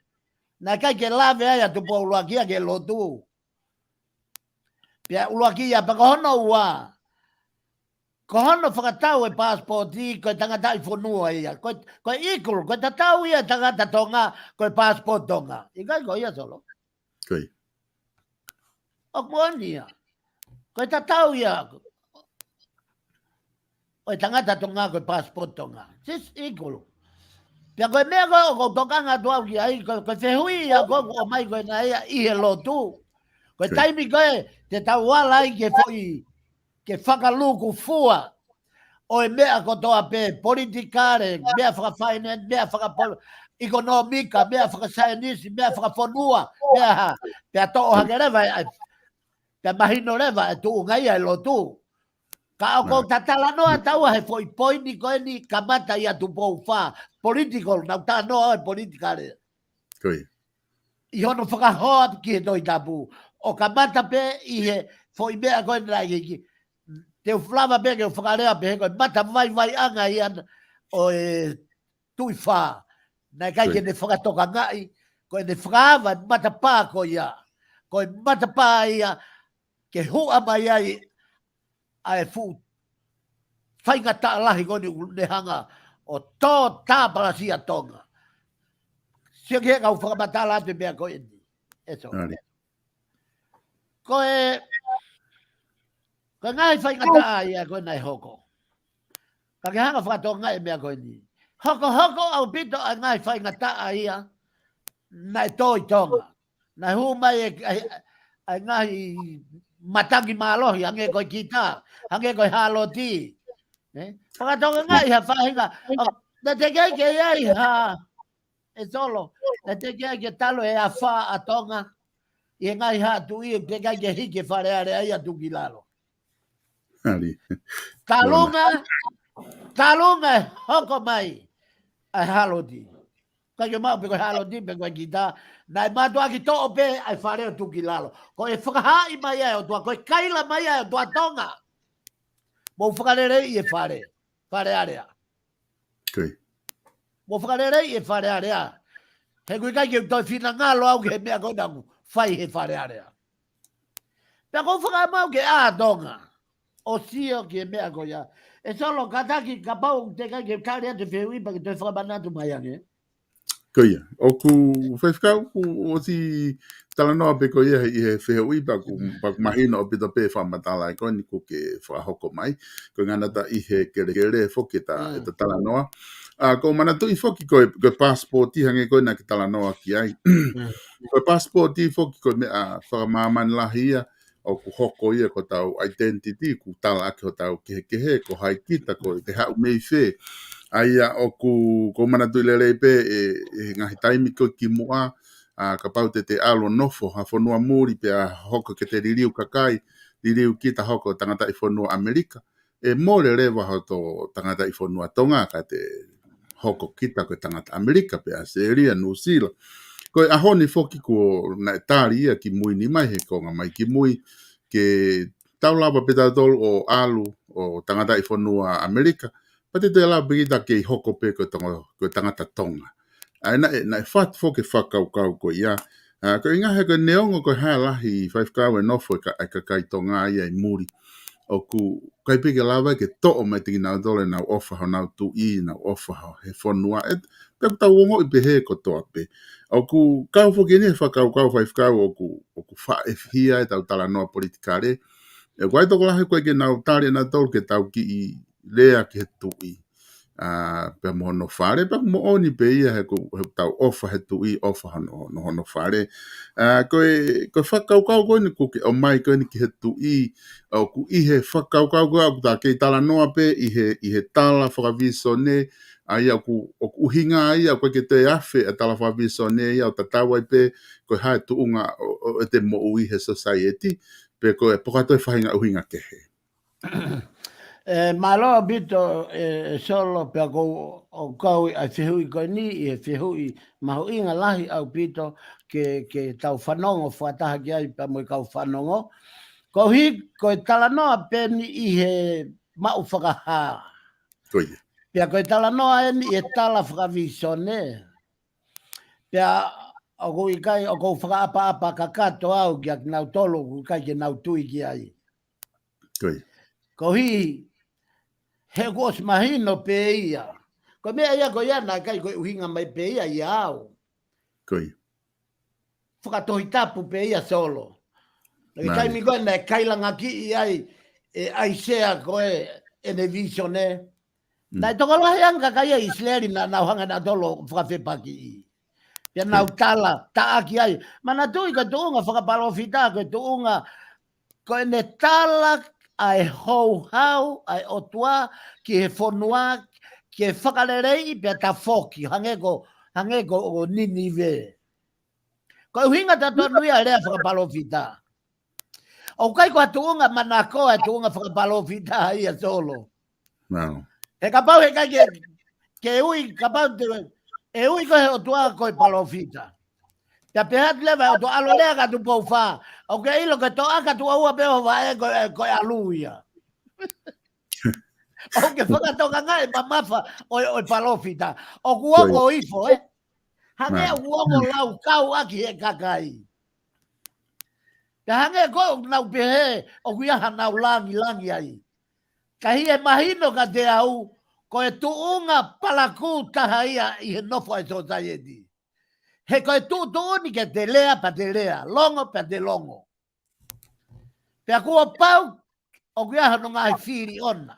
Naʻe ʻikai ke lave ai a Tupou ʻUluaki ia ke lotu. Pea ʻUluaki ia pea ko hono ua. Ko hono fakatau e passport, ko e tangataʻi fonua ia. Ko e, ko e equal, ko e tatau ia tangata Tonga, ko e passport Tonga. ʻIkai ko ia Solo. Ko ia. ʻOku moʻoni ia. Ko e tatau ia. ʻO e tangata Tonga, ko e passport Tonga. This equal. Pea ko e meʻa ko ē ʻoku ou tokanga atu au ki ai, ko, ko e fehuʻi ia ko ē ʻoku ʻomai ko ē naʻe ʻi he lotu. Ko e Ko ia. taimi ko ē, te tau ala ai ke foʻi, ke fakalūkufua ʻo e meʻa kotoa pē, politikale, meʻa fakafinance, meʻa fakapol-, ʻekonōmika, meʻa fakasaienisi, meʻa fakafonua, meʻa hā, pea toʻo hake leva, ʻe, pea mahino leva e tuʻunga ia e lotu. Ka ʻoku ou Right. talanoa atu au he foʻi poini ko eni kamata ia Tupou Fā, political, naʻa ku talanoa ʻo e politikale. Ko ia. ʻI hono fakahoa ki he Tohi Tapu. ʻO kamata pē ʻi he foʻi meʻa ko ē naʻe ki, ki, te u lava pē ke u fakalea pē he ko e matavaivaiʻanga ia ʻo e Tuʻi Fā. Naʻe ʻikai Ko ia. ke ne fakatokangaʻi, ko ʻene fakaava e matapā ko ia. Ko e matapā ia ke huʻa mai ai ʻa e fuʻu faingataʻa lahi ko eni ʻoku ne hanga ʻo tō tāpalasia Tonga. Sio ki he kau fakamatala atu e meʻa ko eni. ʻE Solo. Mālie. Ko e, ko e ngaahi faingataʻa ia ko ē naʻe hoko. Ka ke hanga fakatokangaʻi e meʻa ko eni. Hokohoko ʻaupito ʻa e ngaahi faingataʻa ia naʻe tō ʻi Tonga. Naʻe hū mai e, ʻa e, ʻa e ngaahi matangi mālohi, hangē ko e kita, hangē ko e Hāloti. Ē? Fakatokangaʻi ha faʻahinga, ʻo, naʻe teʻeki ai ke ʻi ai ha, ʻe Solo, naʻe teʻeki ai ke talu e afā ʻa Tonga ʻi he ngaahi haʻa tuʻi, teʻeki ai ke hiki e Fale Alea ia atu ki lalo. Mālie. Talunga, talunga e hoko mai ʻa e Hāloti. ʻIkai ke maʻu pe ko e Hāloti pe ko e kita, naʻe mātuʻaki toʻo pē ʻa e fale ʻo tuku ki lalo. Ko e fakahaaʻi mai ʻa e ʻOtua, ko e kaila mai ʻa e ʻOtua Tonga. Mou fakaleleiʻi e fale, Fale Alea. Ko ia. Mou fakaleleiʻi e Fale Alea. He ʻoku ʻikai ke u toe finangalo au ki he meʻa ko ē naʻa ku fai he Fale Alea. Pea ʻoku ou fakamau ke ʻā Tonga ʻo sio ki he meʻa ko ia. ʻE Solo, kātaki kapau teʻeki ai ke tali atu e fehuʻi pea ke toe fakamanatu mai ange. Ko ia, ʻoku faifekau, ʻoku ʻosi talanoa pē ko ia he, he fehuʻi pea ʻoku, pea ʻoku mahino ʻaupito pē fakamatala ʻa e ko eni ʻoku ke fakahoko mai. Ko e ngata ʻi he kelekele foki ʻeta, ʻeta talanoa. ʻA, ʻoku ou manatuʻi foki ko e, ko e passport hangē ko ena ke talanoa ki ai. Ko e passport foki ko e meʻa fakamāmani lahi ia, ʻoku hoko ia ko hotau identity, ʻoku tala ʻaki hotau kehekehe, ko hai kita, ko e haʻu mei fē. ʻA ia ʻoku, ʻoku ou manatuʻi lelei pē ʻe, ʻe ngaahi taimi ko ē kimuʻa, ʻa, kapau te te ʻalu ʻo nofo ha fonua muli pea hoko ke te liliu kakai, liliu kita hoko tangataʻi fonua ʻAmelika. ʻE mole leva hoto tangataʻi fonua Tonga ka te hoko kita ko e tangata ʻAmelika pe ʻAositelēlia, Nuʻusila. Ko e ʻaho ni foki kuo naʻe tali ia kimui ni mai he konga mai kimui ke tau lava pē tautolu ʻo ʻalu ʻo tangataʻi fonua ʻAmelika, pea te te lava pē kita ke hoko pē ko e Tonga, ko e tangata Tonga. ʻA ia naʻe, naʻe fatu foki e fakakaukau ko ia. ʻA, ko e ʻuhinga he ko e neongo ko e hā e lahi faifekau e nofo e ka-, e kakai Tonga ia ʻi muli, ʻoku ʻikai pē ke lava ke toʻo mai ʻe kinautolu ʻenau ʻofa honau tuʻi, ʻenau ʻofa he fonua. ʻE, pea ʻoku tau ongoʻi pehē kotoa pē. ʻOku kau foki eni he fakakaukau faifekau ʻoku, ʻoku faʻefihia ʻetau talanoa politikale. ʻE, ʻoku ʻi ai e tokolahi ʻoku ʻikai ke nau tali ʻe nautolu ke tau kiʻi lea ki he tuʻi, ʻa, pea mo hono fale, pea ʻoku moʻoni pē ia he ʻoku, he ʻoku tau ʻofa he tuʻi, ʻofa hono, hono, hono fale. ʻA, ko e, ko e fakakaukau ko eni ʻoku ke ʻomai ko eni ki he tuʻi, ʻoku ʻi he fakakaukau ko ē ʻoku ta kei talanoa pē ʻi he, ʻi he tala fakavīsone, ʻa ia ʻoku, ʻoku ʻuhinga ia, ʻoku ʻikai ke toe afe e tala fakavīsone ia ʻo tatau ai pē ko e hā e tuʻunga ʻo, ʻo, ʻete moʻui he society, pe ko e, pe ko ha toe faʻahinga ʻuhinga kehe. ʻE, mālō ʻaupito, ʻe, ʻe Solo, pea ʻoku ou, ʻoku ou kau ʻi he fehuʻi ko eni, ʻi he fehuʻi mahuʻinga lahi ʻaupito ke, ke tau fanongo fakataha ki ai pea mo e kau fanongo. Koeʻuhi, ko e talanoa pē eni ʻi he maʻu fakahā. Ko ia. Pea ko e talanoa eni ʻi he tala fakavīsone. Pea ʻoku ʻikai, ʻoku ou fakaʻapaʻapa kakato au kia kinautolu ʻoku ʻikai ke nau tui ki ai. Ko ia. Koeʻuhi, he kuo ʻosi mahino pē ia. Ko e meʻa ia ko ia naʻe ʻikai ko e ʻuhinga mai pē ia ʻia au. Ko ia. Fakatohitapu pē ia Solo. Ko e taimi ko ē naʻe kailangakiʻi ai ʻe ʻAisea ko ē ʻene vīsone. Naʻe tokolahi ange kakai ʻIsileli naʻa nau hanga nautolu ʻo fakafepakiʻi. Pea nau tala, taʻaki ai. Manatuʻi ko e tuʻunga fakapalōfita, ko e tuʻunga ko ʻene tala ʻa e houhau ʻa e ʻOtua ki he fonua, ke fakaleleiʻi pea tafoki, hangē ko, hangē ko ʻo Ninive. Ko e ʻuhinga tatonu ia e lea fakapalōfita. ʻOku ʻikai ko ha tuʻunga manako e tuʻunga fakapalōfita ia Solo. He kapau he ʻikai ke, ke ui, kapau te, ʻe ui ko e ʻOtua ko e palōfita. Pea pehē atu leva ʻe he ʻOtua ʻalu ʻo lea ki Tupou Fā. ʻOku ke ʻilo ko e toʻa ki Tuʻaua pē ʻo vaʻe ko, ko e ʻalu ia. ʻOku ke fakatokangaʻi e mamafa ʻo, ʻo e palōfita. ʻOku ongo ifo, ē? Hangē ʻoku ongo laukau ʻaki he kakai. Pea hangē ko ē ʻoku nau pehē, ʻoku ʻi ai hanau langilangi ai. Ka ʻi he mahino kiate au, ko e tuʻunga palakū taha ia ʻi he nofo ʻa e sōsaieti. He ko e tuʻutuʻuni ke te lea pea te lea, longo pea te longo. Pea kuo pau, ʻoku ʻi ai hono ngaahi fili ʻona.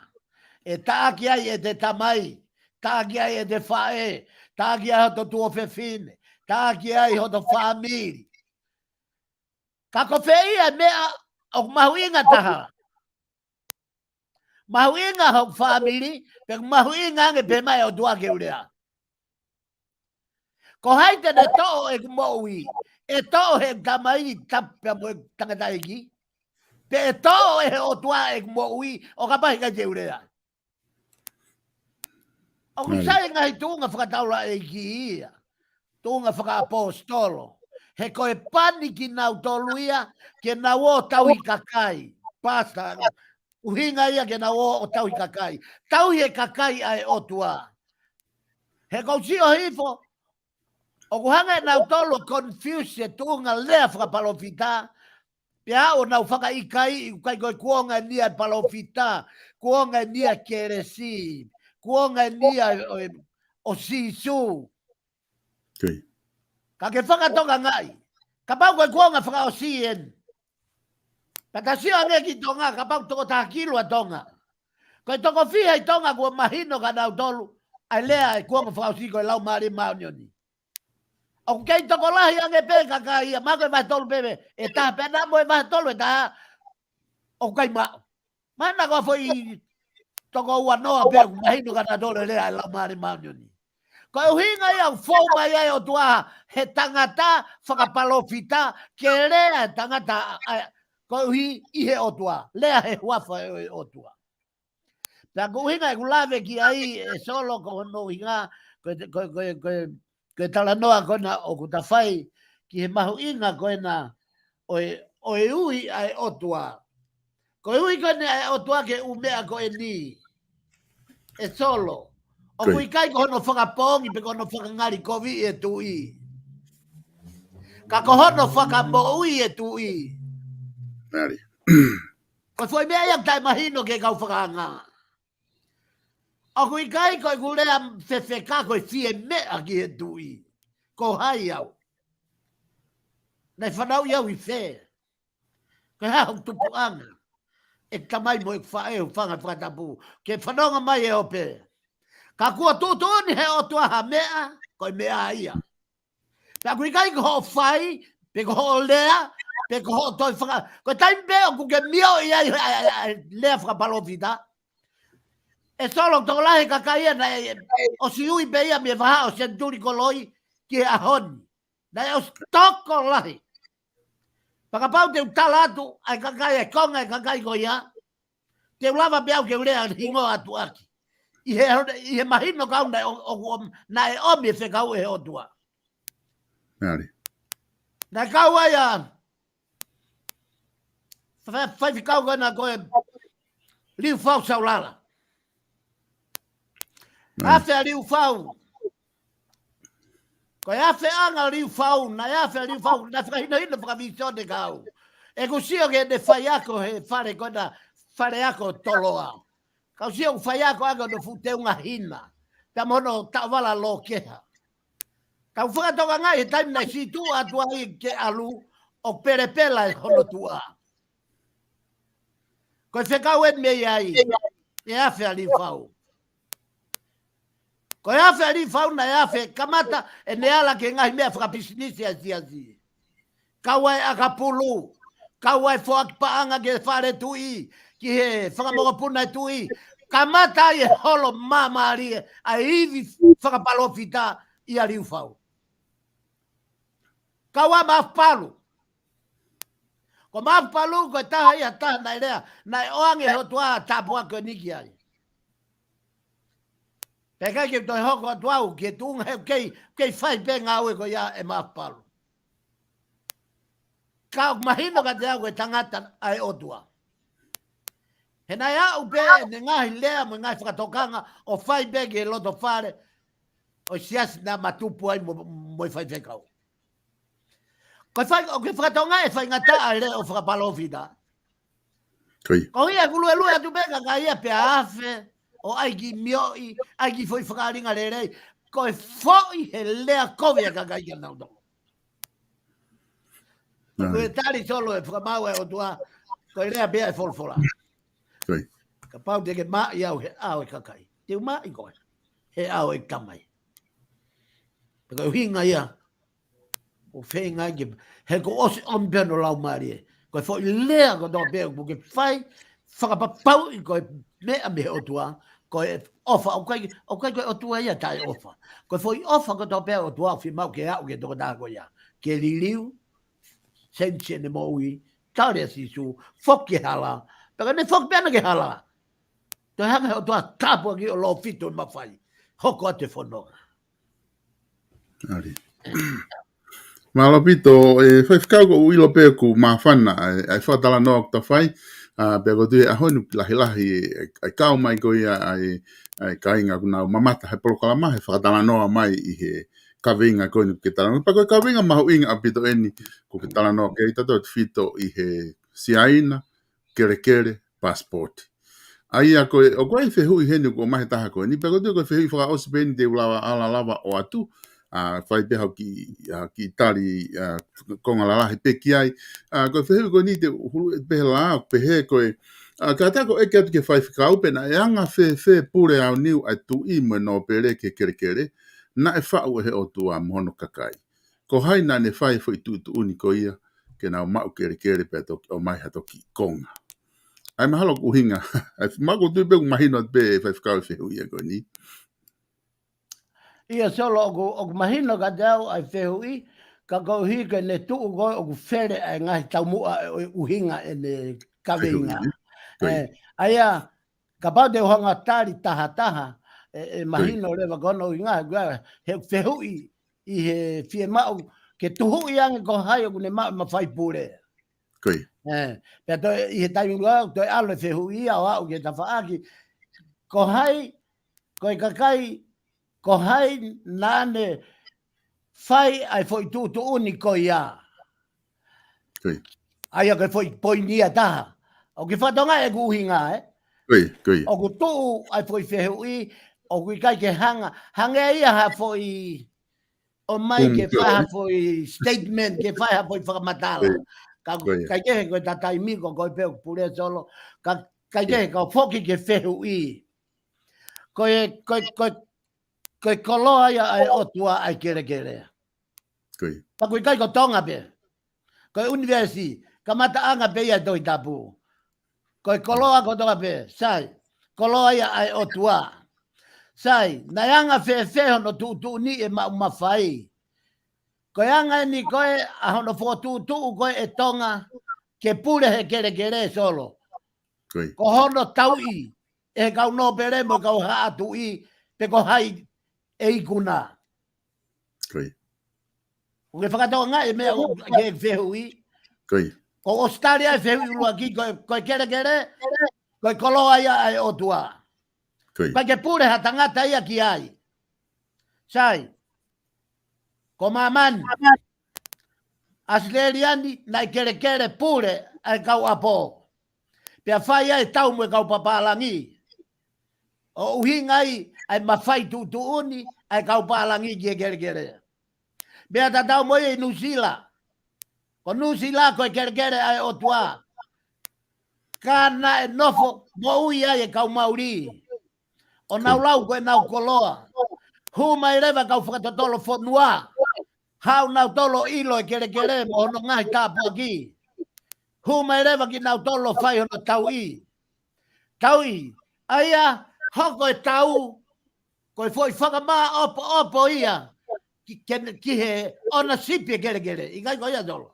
ʻE taʻaki ai ʻete tamai, taʻaki ai ʻete faʻē, taʻaki ai hoto tuofefine, taʻaki ai hoto fāmili. Ka ko fē ia e meʻa ʻoku mahuʻinga taha? Mahuʻinga hoku fāmili, pe ʻoku mahuʻinga ange pē mai ʻOtua ke u lea? Ko hai te ne toʻo ʻeku moʻui? ʻE toʻo he tamai tapu pea mo e tangataʻeiki? Pe ʻe toʻo ʻe he ʻOtua ʻeku moʻui, ʻo kapau he ʻikai te u lea? ʻOku sai e ngaahi tuʻunga fakataulaʻeiki ia. Tuʻunga fakaʻapositolo. He ko e pani kinautolu ia, ke nau ō ʻo tauhi kakai. Pastor, ʻuhinga ia ke nau ō ʻo tauhi kakai. Tauhi e kakai ʻa e ʻOtua. He ʻoku ou sio hifo, ʻoku hanga ʻe nautolu ʻo confuse e tuʻunga lea fakapalōfita, pea ʻo nau fakaʻikaiʻi, ʻoku ʻikai ko e kuonga eni ia e palōfita, kuonga eni ia e kelesi, kuonga eni ia ʻo, ʻo Sīsū. Ka ke fakatokangaʻi, kapau ko e kuonga fakaʻosi eni, pea ta sio ange ki Tonga, kapau toko taha kilu ʻa Tonga, ko e toko fiha ʻi Tonga kuo mahino kia nautolu ʻa e lea ʻa e kuonga fakaʻosi ko e Laumālie Māʻoniʻoni? ʻOku kei tokolahi ange pē kakai ia, mahalo ko e vahe tolu pē, ʻe taha pē, naʻa mo e vahe tolu ʻe taha ʻoku ʻikai maʻu. Mahalo ko e foʻi toko ua noa pē ʻoku mahino kia nautolu e lea ʻa e Laumālie Māʻoniʻoni. Ko e ʻuhinga ia ʻoku fou mai ai ʻOtua he tangata fakapalōfita, ke lea e tangata ʻa, koeʻuhi ʻi he ʻOtua, lea he huafa ʻo e ʻOtua. Pea ko e ʻuhinga ʻeku lave ki ai, ʻe Solo, ko hono ʻuhinga, ko e, ko e, ko e, ko e, ko e talanoa ko ena ʻoku ta fai ki he mahuʻinga ko ena ʻo e, ʻo e ui ʻa e ʻOtua. Ko e ui ko ena ʻa e ʻOtua ki he ʻū meʻa ko eni, ʻe Solo, ʻoku ʻikai ko hono fakapoongi pe ko hono fakangalikovi ʻe tuʻi, ka ko hono fakamoʻui ʻe tuʻi. Ko e foʻi meʻa ia ʻoku taʻemahino ki he kau fakaanga. ʻOku ʻikai ko ʻeku lea fefeka ko e fie meʻa ki he tuʻi. Ko hai au? Naʻe fanauʻi au ʻi fē? Ko e hā hoku tupuʻanga? ʻE tamai mo e faʻē, hūfanga he fakatapu ke fanongo mai e ope. Ka kuo tuʻutuʻuni he ʻOtua ha meʻa, ko e meʻa ia. Pea ʻoku ʻikai ko hoʻo fai, pe ko hoʻo lea, pe ko hoʻo toe faka-, ko e taimi pē ʻoku ke mioʻi ai he, ʻa e, ʻa e, ʻa e lea fakapalōfita, ʻe Solo, tokolahi e kakai ia naʻe ʻosi ui pē ia mei he vahaʻa ʻo e senituli ko ē ki he ʻaho ni. Naʻe ʻosi tokolahi. Pea kapau te u tala atu ʻa e kakai, ʻa e konga ʻo e kakai ko ia, te u lava pē au ke u lea hingoa atu ʻaki. ʻI he, ʻi he mahino kau naʻe ʻo, ʻo, ʻo, naʻe ʻomi e fekau ʻe he ʻOtua. Naʻe kau ai ʻa e fa-, faifekau ko ena ko e Liufau Saulala. Afe ʻa Liufau. Ko e afeʻanga ʻo Liufau, naʻe afe ʻa Liufau, naʻe fakahinohino fakavīsone kia au. ʻEku sio ki heʻene faiako he fale ko ena, faleako Toloa. Kau sio ʻoku faiako ʻaki hono fuʻu teunga hina, pea mo hono taʻovala lōkeha. Kau fakatokangaʻi he taimi naʻe sītuʻa atu ai ke ʻalu, ʻoku pelepela e hono tuʻa. Ko e fekau eni mei ai, ʻe afe ʻa Liufau. Ko e afe ʻa Liufau naʻe afe kamata ʻene ala ki he ngaahi meʻa fakapisinisi ʻa e siasi. Kau ai ʻakapulu, kau ai foaki paʻanga ki he fale tuʻi, ki he fanga mokopuna ʻo e tuʻi. Kamata ai e holo māmālie ʻa e ivi fakapalōfita ʻia Liufau. Kau ai Maʻafupalu. Ko Maʻafupalu ko e taha ia taha naʻe lea, naʻe ʻoange he ʻOtua tāpuaki ko eni ki ai. Pea ʻikai ke u toe hoko atu au ki he tuʻunga he ʻoku kei, kei fai pē ngāue ko ia ʻe Maʻafupalu. Ka ʻoku mahino kiate au ko e tangata ʻa e ʻOtua. He naʻe aʻu pē ʻene ngaahi lea mo e ngaahi fakatokanga ʻo fai pē ki he loto fale ʻo e siasi naʻa ma tupu ai mo, mo e faifekau. Ko e fai, ʻoku ke fakatokangaʻi e faingataʻa e leʻo fakapalōfita. Ko ia ʻoku luelue atu pē kakai ia pea afe, ʻo ʻai ki mioʻi, ʻai ki foʻi fakaʻalinga lelei. Ko e foʻi he lea kovi ʻa e kakai kia nautolu. Ko e tali Solo e fakamaau ʻa e ʻOtua, ko e lea pē ʻa e folofola. Kapau te ke maʻi au he ʻao ʻo e kakai, te u maʻi koe he ʻao ʻo e Tamai. Pea ko e ʻuhinga ia ʻoku feinga ke, he kuo ʻosi ʻomi pē hono Laumālie. Ko e foʻi lea kotoa pē ʻoku ke fai, fakapapauʻi ko e meʻa mei he ʻOtua, ko e ʻofa, ʻoku ʻikai, ʻoku ʻikai ko e ʻOtua ia taʻeʻofa. Ko e foʻi ʻofa kotoa pē ʻa e ʻOtua ʻoku fiemaʻu ke aʻu ki he tokotaha ko ia. Ke liliu, senisi ʻene moʻui, tali ʻa Sīsū, foki ki he hala. Pea ka ne foki pē ʻana ki he hala, toe hanga he ʻOtua tāpuakiʻi ʻo lōfitu e mafai, hoko atu e fononga. Mālō ʻaupito, ʻe faifekau, ʻoku ou ʻilo pē ʻoku māfana ʻa e, ʻa e fakatalanoa ʻoku ta fai, ʻa, pea ʻoku ou tui he ʻaho ni ʻoku lahilahi ʻa e, ʻa e kau mai ko ia ʻa e, ʻa e kāinga ʻoku nau mamata he polokalama, he fakatalanoa mai ʻi he kaveinga ko eni ʻoku ke talanoa. Pea ko e kaveinga mahuʻinga ʻaupito eni ʻoku ke talanoa ki ai, tautautefito ʻi he Siaina, kelekele, passport. ʻA ia ko e, ʻoku ʻi ai e fehuʻi heni ʻoku ʻomai he taha ko eni, pea ʻoku ou tui ko e fehuʻi fakaʻosi pē eni te u lava, ala lava ʻo ʻoatu, ʻA, fai pē haʻo kiʻi, ʻa, kiʻi tali, ʻa, konga lalahi pē ki ai. ʻA, ko e fehuʻi ko eni te u hulu atu pē he lao, pehē ko e, ʻa, kātaki ʻo ʻeke atu ki he faifekau pe naʻe anga fēfē pule aoniu ʻa e tuʻi mo e nōpele ki he kelekele, naʻe faʻu ʻe he ʻOtua mo hono kakai. Ko hai naʻa ne fai e foʻi tuʻutuʻuni ko ia, ke nau maʻu kelekele pea toki ʻomai ha toki konga. ʻAi mahalo ʻoku ʻuhinga. ʻAi, ma ʻoku ou tui pē ʻoku mahino atu pē ʻe he faifekau e fehuʻi ia ko eni. ʻIa Solo, ʻoku, ʻoku mahino kiate au ʻa e fehuʻi, ka koeʻuhi ko ʻene tuʻu ko ē ʻoku fele ʻa e ngaahi taumuʻa ʻo e ʻuhinga ʻene kaveinga. Fehuʻi, ʻio. Ko ia. ʻE, ʻa ia, kapau te u hanga ʻo tali tahataha, ʻe, ʻe Ko ia. mahino leva ko hono ʻuhinga, ko ia, he fehuʻi ʻi he fiemaʻu ke tuhuʻi ange ko hai ʻoku ne maʻu e mafai pule. Ko ia. ʻE, pea toe ʻi he taimi ʻoku toe ʻalu e fehuʻi ia ʻo aʻu ki he tafaʻaki. Ko hai, ko e kakai, ko hai naʻa ne fai ʻa e foʻi tuʻutuʻuni ko ia. Ko ia. ʻA ia ko e foʻi poini ia ʻe taha. ʻOku ke fakatokangaʻi ʻeku ʻuhinga, ē? Ko ia, ko ia. ʻOku tuʻu ʻa e foʻi fehuʻi, ʻoku ʻikai ke hanga, hangē ia ha foʻi ʻomai Kumi ke ko fai ha ia. foʻi statement, ke fai ha foʻi fakamatala. Ko ia. Ka ʻoku Ko ia. ʻikai ke he ko e taimi ko ē pē ʻoku pule Solo. Ka ʻikai ke Ko ia. he ka foki ki he fehuʻi. Ko e, ko e, ko e, ko e koloa ia ʻa e ʻOtua ʻa e kelekele. Ko ia. Ka ʻoku ʻikai ko Tonga pē. Ko e ʻunivēsi, kamataʻanga pē ia e Tohi Tapu. Ko e koloa ko Tonga pē, sai. Koloa ia ʻa e ʻOtua. Sai, naʻe anga fēfē hono tuʻutuʻuni e maʻu mafai. Ko e anga eni ko ē ʻa hono fokotuʻutuʻu ko ē ʻe Tonga, ke pule he kelekele Solo. Ko ia. Ko hono tauʻi, ʻe he kau nōpele mo e kau haʻa tuʻi, pe ko hai ʻe ikuna. Ko ia. ʻOku ke fakatokangaʻi e meʻa ʻoku ke fehuʻi. Ko ia. Ko ʻAositelēlia e fehuʻi ʻuluaki, ko e, ko e kelekele, ko e koloa ia ʻa e ʻOtua. Ko ia. ʻIkai ke pule ha tangata ia ki ai. Sai. Ko māmani. ʻAositelēlia ni, naʻe kelekele pule ʻa e kau ʻapo. Pea fai ai e tau mo e kau pālangi. ʻO ʻuhinga ai ʻa e mafai tuʻutuʻuni ʻa e kau pālangi ki he kelekele. Meʻa tatau mo ia ʻi Nuʻusila. Ko Nuʻusila ko e kelekele ʻa e ʻOtua. Ka naʻe nofo moʻui ai e kau Mauli. ʻO nau lau ko ʻenau koloa. Hū mai leva kau fakatotolo fonua. Haʻu nautolu ʻo ʻilo e kelekele mo hono ngaahi tāpuaki. Hū mai leva kinautolu ʻo fai hono tauʻi. Tauʻi. ʻA ia, hoko e tau, ko e foʻi fakamāʻopoʻopo ia ki, ki, ki he ʻonasipi e kelekele. ʻIkai ko ia Solo.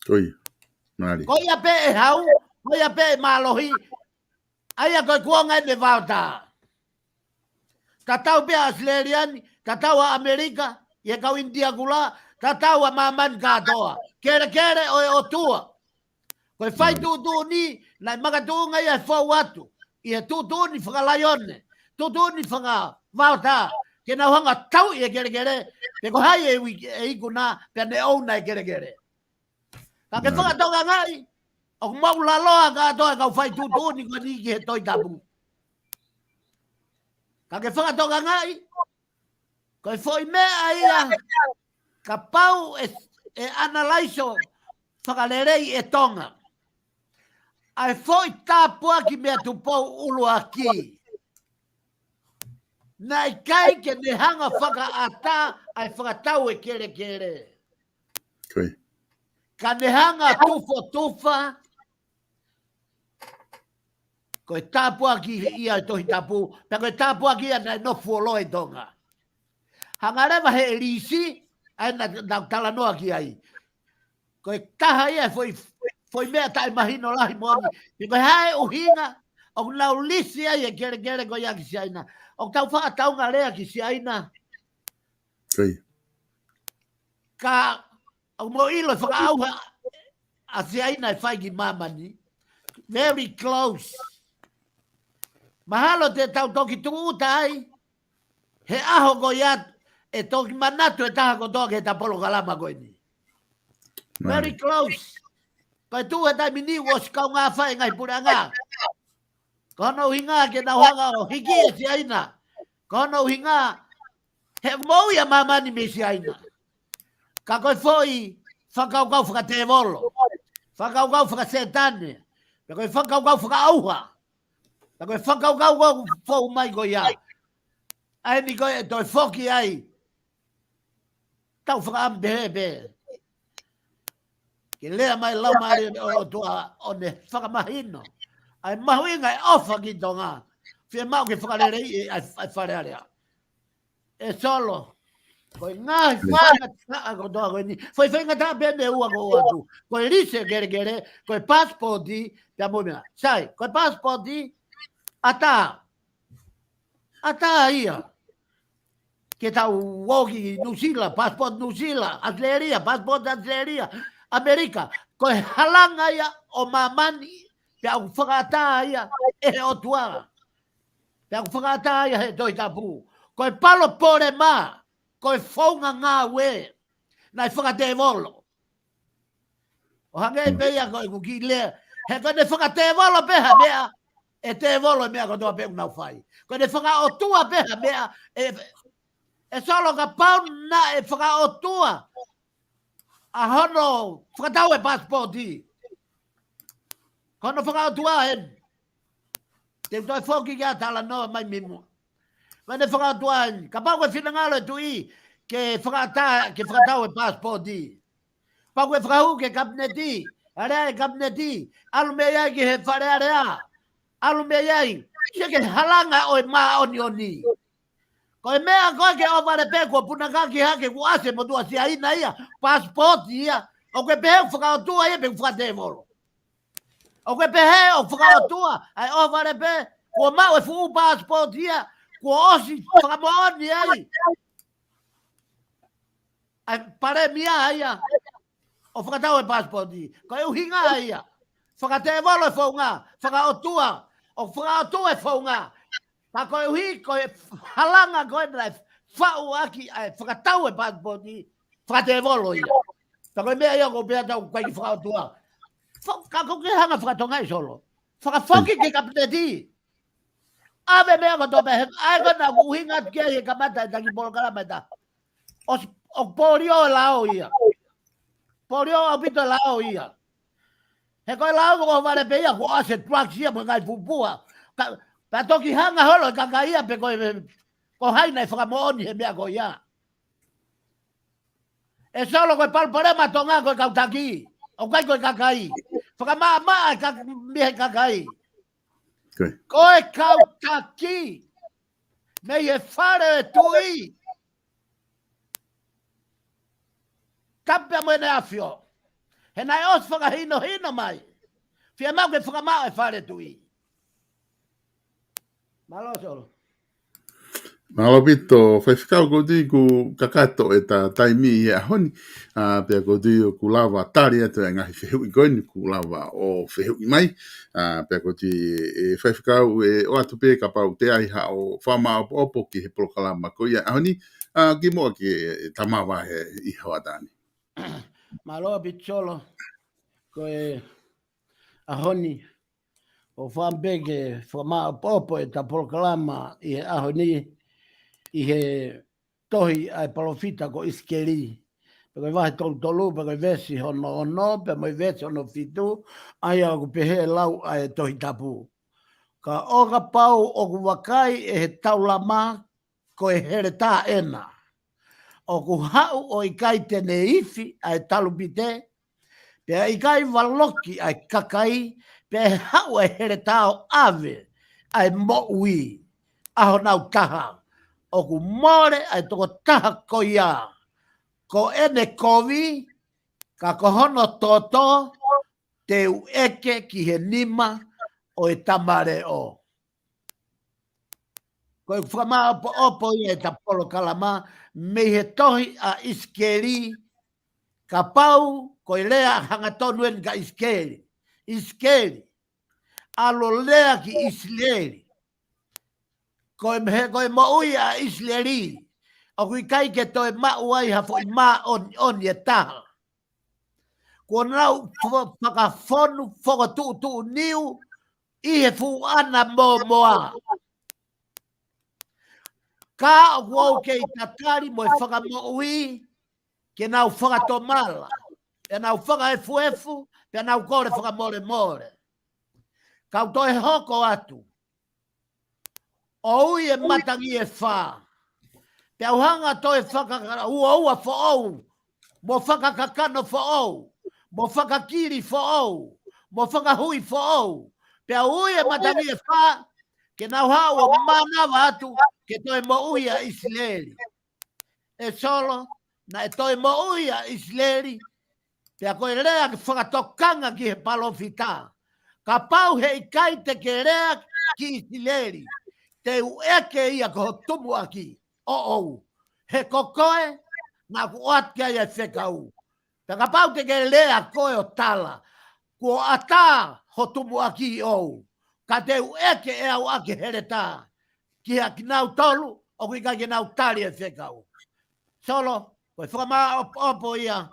Ko ia. Mālie. Ko ia pē ʻe hau, ko ia pē ʻe mālohi, ʻa ia ko e kuonga ʻene vaotā. Tatau pē ʻa ʻAositelēlia ni, tatau ʻa ʻAmelika, ʻi he kau ʻInitia Kula, tatau ʻa māmani kātoa. Kelekele ʻo e ʻOtua. Ko e fai Mm. tuʻutuʻuni, naʻe makatuʻunga ia ʻe fou atu. ʻI he tuʻutuʻuni fakalaione, tuʻutuʻuni fakavaotā. Ke nau hanga tauʻi e kelekele, pe ko hai ʻe ui, ʻe ikuna, pea ne ʻouna e kelekele. Ka ke Nā. fakatokangaʻi, ʻoku maʻulaloa kātoa e kau fai tuʻutuʻuni ko eni ki he Tohi Tapu. Ka ke fakatokangaʻi, ko e foʻi meʻa ia, kapau ʻe, ʻe analaiso fakalelei ʻe Tonga. ʻA e foʻi tāpuaki Meʻatupou ʻuluaki. Naʻe ʻikai ke ne hanga fakaʻatā ʻa e fakatau e kelekele. Ko ia. Ka ne hanga tufotufa, ko e tāpuaki ia e Tohi Tapu, pea ko e tāpuaki ia naʻe nofo fuoloa ʻi Tonga. Hanga leva he lisi, ʻa ia naʻa, naʻa ku talanoa ki ai. Ko e taha ia e foʻi, foʻi meʻa taʻemahino lahi moʻoni. Pe ko e hā e ʻuhinga, ʻoku nau lisi ai e kelekele ko ia ki Siaina. ʻOku tau fakataunga lea ki Siaina. Ko ia. Ka, ʻoku mou ʻilo e fakaʻauha ʻa Siaina ʻe fai ki māmani. Very close. Mahalo te tau toki tūʻuta ai. He ʻaho ko ia ʻe toki manatu e taha kotoa ki heʻeta polokalama ko eni. Mālie. Very close. Ko e tuʻu he taimi ni ʻosi kaungā fai e ngaahi puleʻanga. Ko hono ʻuhinga ke nau hanga ʻo hiki e Siaina. Ko hono ʻuhinga He ʻoku moʻui ʻa māmani mei Siaina. Ka ko e foʻi fakakaukau fakatēvolo, fakakaukau fakasētane, pea ko e fakakaukau fakaʻauha, pea ko e fakakaukau ʻoku fou mai ko ia. ʻA eni ko e toe foki ai. Tau fakaʻamu pehē pē ke lea mai Laumālie ʻo e ʻOtua ʻo ne fakamahino ʻa e mahuʻinga e ʻofa ki Tonga. Fiemaʻu ke fakaleleiʻi ʻa e, ʻa e Fale Alea. ʻE Solo, ko e ngaahi faingataʻa kotoa ko eni, faingataʻa pē ʻe ua ʻoku ʻoatu. Ko e lisi kelekele, ko e pasipoti, pea mo e meʻa. Sai, ko e pasipoti, ʻatā. ʻAtā ia. Ke tau ō ki Nuʻusila, passport Nuʻusila, ʻAositelēlia, passport ʻAositelēlia, ʻAmelika. Ko e halanga ia ʻo māmani, pea ʻoku fakaʻatā ia ʻe he ʻOtua. Pea ʻoku fakaʻatā ia he Tohi Tapu. Ko e palopalema, ko e founga ngāue naʻe fakatēvolo. ʻO hangē pē ia ko ʻeku kiʻi lea. He ko ʻene fakatēvolo pē ha meʻa, ʻe tēvolo e meʻa kotoa pē ʻoku nau fai. Ko ʻene fakaʻotua pē ha meʻa, ʻe, ʻe Solo, kapau naʻe fakaʻotua ʻa hono fakatau e pasipoti. Ko hono fakaʻotua eni. Te u toe foki ki ai ʻo talanoa mai mei muʻa. Ko ʻene fakaʻotua eni. Kapau ko e finangalo e tuʻi ke fakaʻatā, ke fakatau e pasipoti. Pau ke fakahū ki he kapineti, alea e kapineti, ʻalu mei ai ki he Fale Alea, ʻalu mei ai, ʻikai ke halanga ʻo e māʻoniʻoni. Ko e meʻa ko ē ke ʻohovale pē kuo punakaki hake kuo ʻasi e motuʻa Siaina ia, pasipoti ia, ʻoku ke pehē ʻoku fakaʻotua ia pe ʻoku fakatēvolo. ʻOku ke pehē ʻoku fakaʻotua, ʻa e ʻohovale pē, kuo maʻu e fuʻu pasipoti ia, kuo ʻosi fakamoʻoni ai ʻa e palēmia ia ʻo fakatau e pasipoti. Ko e ʻuhinga ia. Fakatēvolo e founga, fakaʻotua, ʻo fakaʻotua e founga. Ka koeʻuhi, ko e halanga ko ē naʻe faʻu ʻaki ʻa e fakatau e pasipoti, fakatēvolo ia. Ka ko e meʻa ia ʻoku ou pehē ʻoku ʻikai ke fakaʻotua. Fa-, ka ko e hanga fakatonga ʻe Solo. Fakafoki ki he kapineti. ʻAve meʻa kotoa pē, ʻa ia ko ena ʻoku ʻuhinga atu ki ai he kamata e taki polokalama ʻe taha. ʻO, ʻo polio e lao ia. Polio ʻaupito e lao ia. He ko e lao ʻohovale pē ia, kuo ʻasi e drugs ia mo e ngaahi fupuʻa. Ka, pea toki hanga holo e kakai ia pe ko e, ko hai naʻe fakamoʻoni he meʻa ko ia. ʻE Solo, ko e palopalema Tonga ko e kau taki. ʻOku ʻikai ko e kakai. Fakamaʻamaʻa e kak-, mei he kakai. Ko e kau taki. Mei he fale ʻo e tuʻi. Tapu pea mo ʻEne ʻAfio. He naʻe ʻosi fakahinohino mai. Fiemaʻu ke fakamaʻa e fale ʻo e tuʻi. Mālō Solo. Mālō ʻaupito, Faifekau, ʻoku ou tui kuo kakato ʻeta taimi he ʻaho ni. ʻA, pea ʻoku ou tui ʻoku lava tali atu e ngaahi fehuʻi ko eni kuo lava ʻo fehuʻi mai. ʻA, pea ʻoku ou tui, ʻe Faifekau, ʻe ʻoatu pē kapau ʻe ʻi ai haʻo fakamaʻopoʻopo ki he polokalama ko ia ʻaho ni, ʻa, kimuʻa ke, ʻe, tamava he ʻi he hoʻatā ni. Mālō ʻaupito Solo, ko e ʻaho ni, ʻoku ou fakaʻamu pē ke fakamaʻopoʻopo ʻeta polokalama ʻi he ʻaho ni, ʻi he tohi ʻa e palōfita ko ʻIsikeli. Pea ko e vahe tolu tolu, pea ko e veesi hono ono, pea mo e veesi hono fitu, ʻa ia ʻoku pehē lau ʻa e Tohi Tapu. Ka ʻo kapau ʻoku vakai ʻe he taulama, ko e heletā ʻena. ʻOku haʻu ʻo ʻikai te ne ifi ʻa e talupite, pea ʻikai valoki ʻa e kakai, pea ʻe haʻu ʻa e heletā ʻo ʻave ʻa e moʻui ʻa honau taha. ʻOku mole ʻa e tokotaha ko ia. Ko ʻene kovi, ka ko hono toto, te u ʻeke ki he nima ʻo e tamaleʻo. Ko e fakamaʻopoʻopo ia ʻeta polokalama mei he tohi ʻa ʻIsikeli, kapau ko e lea hangatonu eni kia ʻIsikeli. ʻIsikeli, ʻalu ʻo lea ki ʻIsileli. Ko e meʻa, ko e moʻui ʻa ʻIsileli, ʻoku ʻikai ke toe maʻu ai ha foʻi māʻoniʻoni ʻe taha. Kuo nau fa-, fakafonu, fokotuʻutuʻu niu ʻi he fuʻu ʻana mōmoa. Ka ʻoku ou kei tatali mo e fakamoʻui ke nau fakatomala, pea nau fakaefuefu, pea nau kole fakamolemole. Kau toe hoko atu. ʻOku ui e matangi ʻe fā. Pea u hanga toe fakauaua foʻou, mo fakakakano foʻou, mo fakakili foʻou, mo fakahui foʻou. Pea ui e matangi ʻe fā, ke nau haʻu ʻo mānava atu, ke toe moʻui ʻa ʻIsileli. ʻE Solo, naʻe toe moʻui ʻa ʻIsileli, pea ko e lea ke fakatokanga ki he palōfita. Kapau he ʻikai te ke lea ki ʻIsileli, te u ʻeke ia ko ho tumuʻaki, ʻoʻou. He ko koe, naʻa ku ʻoatu ki ai e fekau. Pea kapau te ke lea koe ʻo tala, kuo ʻatā ho tumuʻaki ʻoʻou. Ka te u ʻeke ʻe au ʻaki e heletā. Ki he ʻakinautolu, ʻoku ʻikai ke nau tali e fekau. Solo, ko e fakamaʻopoʻopo ia,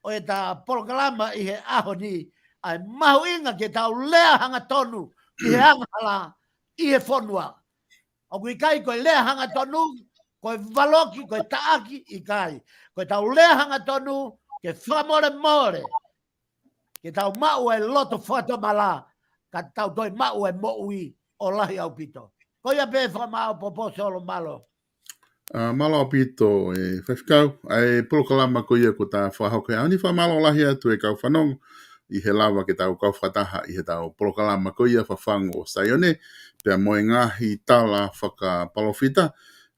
ʻo ʻeta polokalama ʻi he ʻaho ni, ʻa e mahuʻinga ke tau lea hangatonu, ki he angahala, ʻi he fonua. ʻOku ʻikai ko e lea hangatonu, ko e valoki, ko e taʻaki, ʻikai. Ko ʻetau lea hangatonu, ke fakamolemole, ke tau maʻu e loto fakatomala, ka tau toe maʻu e moʻui ʻo lahi ʻaupito. Ko ia pē fakamaʻopoʻopo Solo mālō. ʻA, mālō ʻaupito e faifekau, ʻa e polokalama ko ia kuo ta fakahoko he ʻaho ni, fakamālō lahi atu e kau fanongo, ʻi he lava ke tau kau fakataha, ʻi heʻetau polokalama ko ia Fafangu ʻo Saione, pea mo e ngaahi tala fakapalōfita,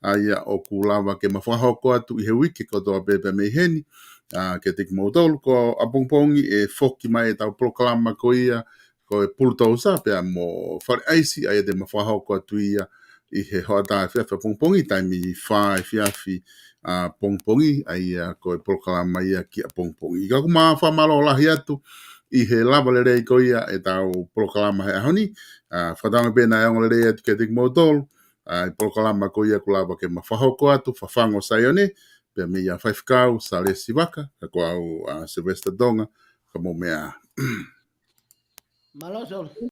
ʻa ia ʻoku lava ke ma fakahoko atu ʻi he uike kotoa pē pea mei heni, ʻa, kiate kimoutolu, ko ʻapongipongi ʻe foki mai ʻetau polokalama ko ia, ko e Pulutousa pea mo Fale ʻAisi, ʻa ia te ma fakahoko atu ia ʻi he hoʻatā efiafi ʻapongipongi, taimi fā efiafi ʻapongipongi, ʻa ia ko e polokalama ia ki ʻapongipongi. Ka ʻoku ma fakamālō lahi atu ʻi he lava lelei ko ia ʻetau polokalama he ʻaho ni, ʻa, fakatauange pē naʻe ongo lelei atu kiate kimoutolu, ʻa, ʻi he polokalama ko ia kuo lava ke ma fakahoko atu, Fafangu ʻo Saione, pea mei a faifekau Salesi Vaka, ka ko au, ʻa, Sylvester Tonga, ka mou meʻa. Mālō Solo.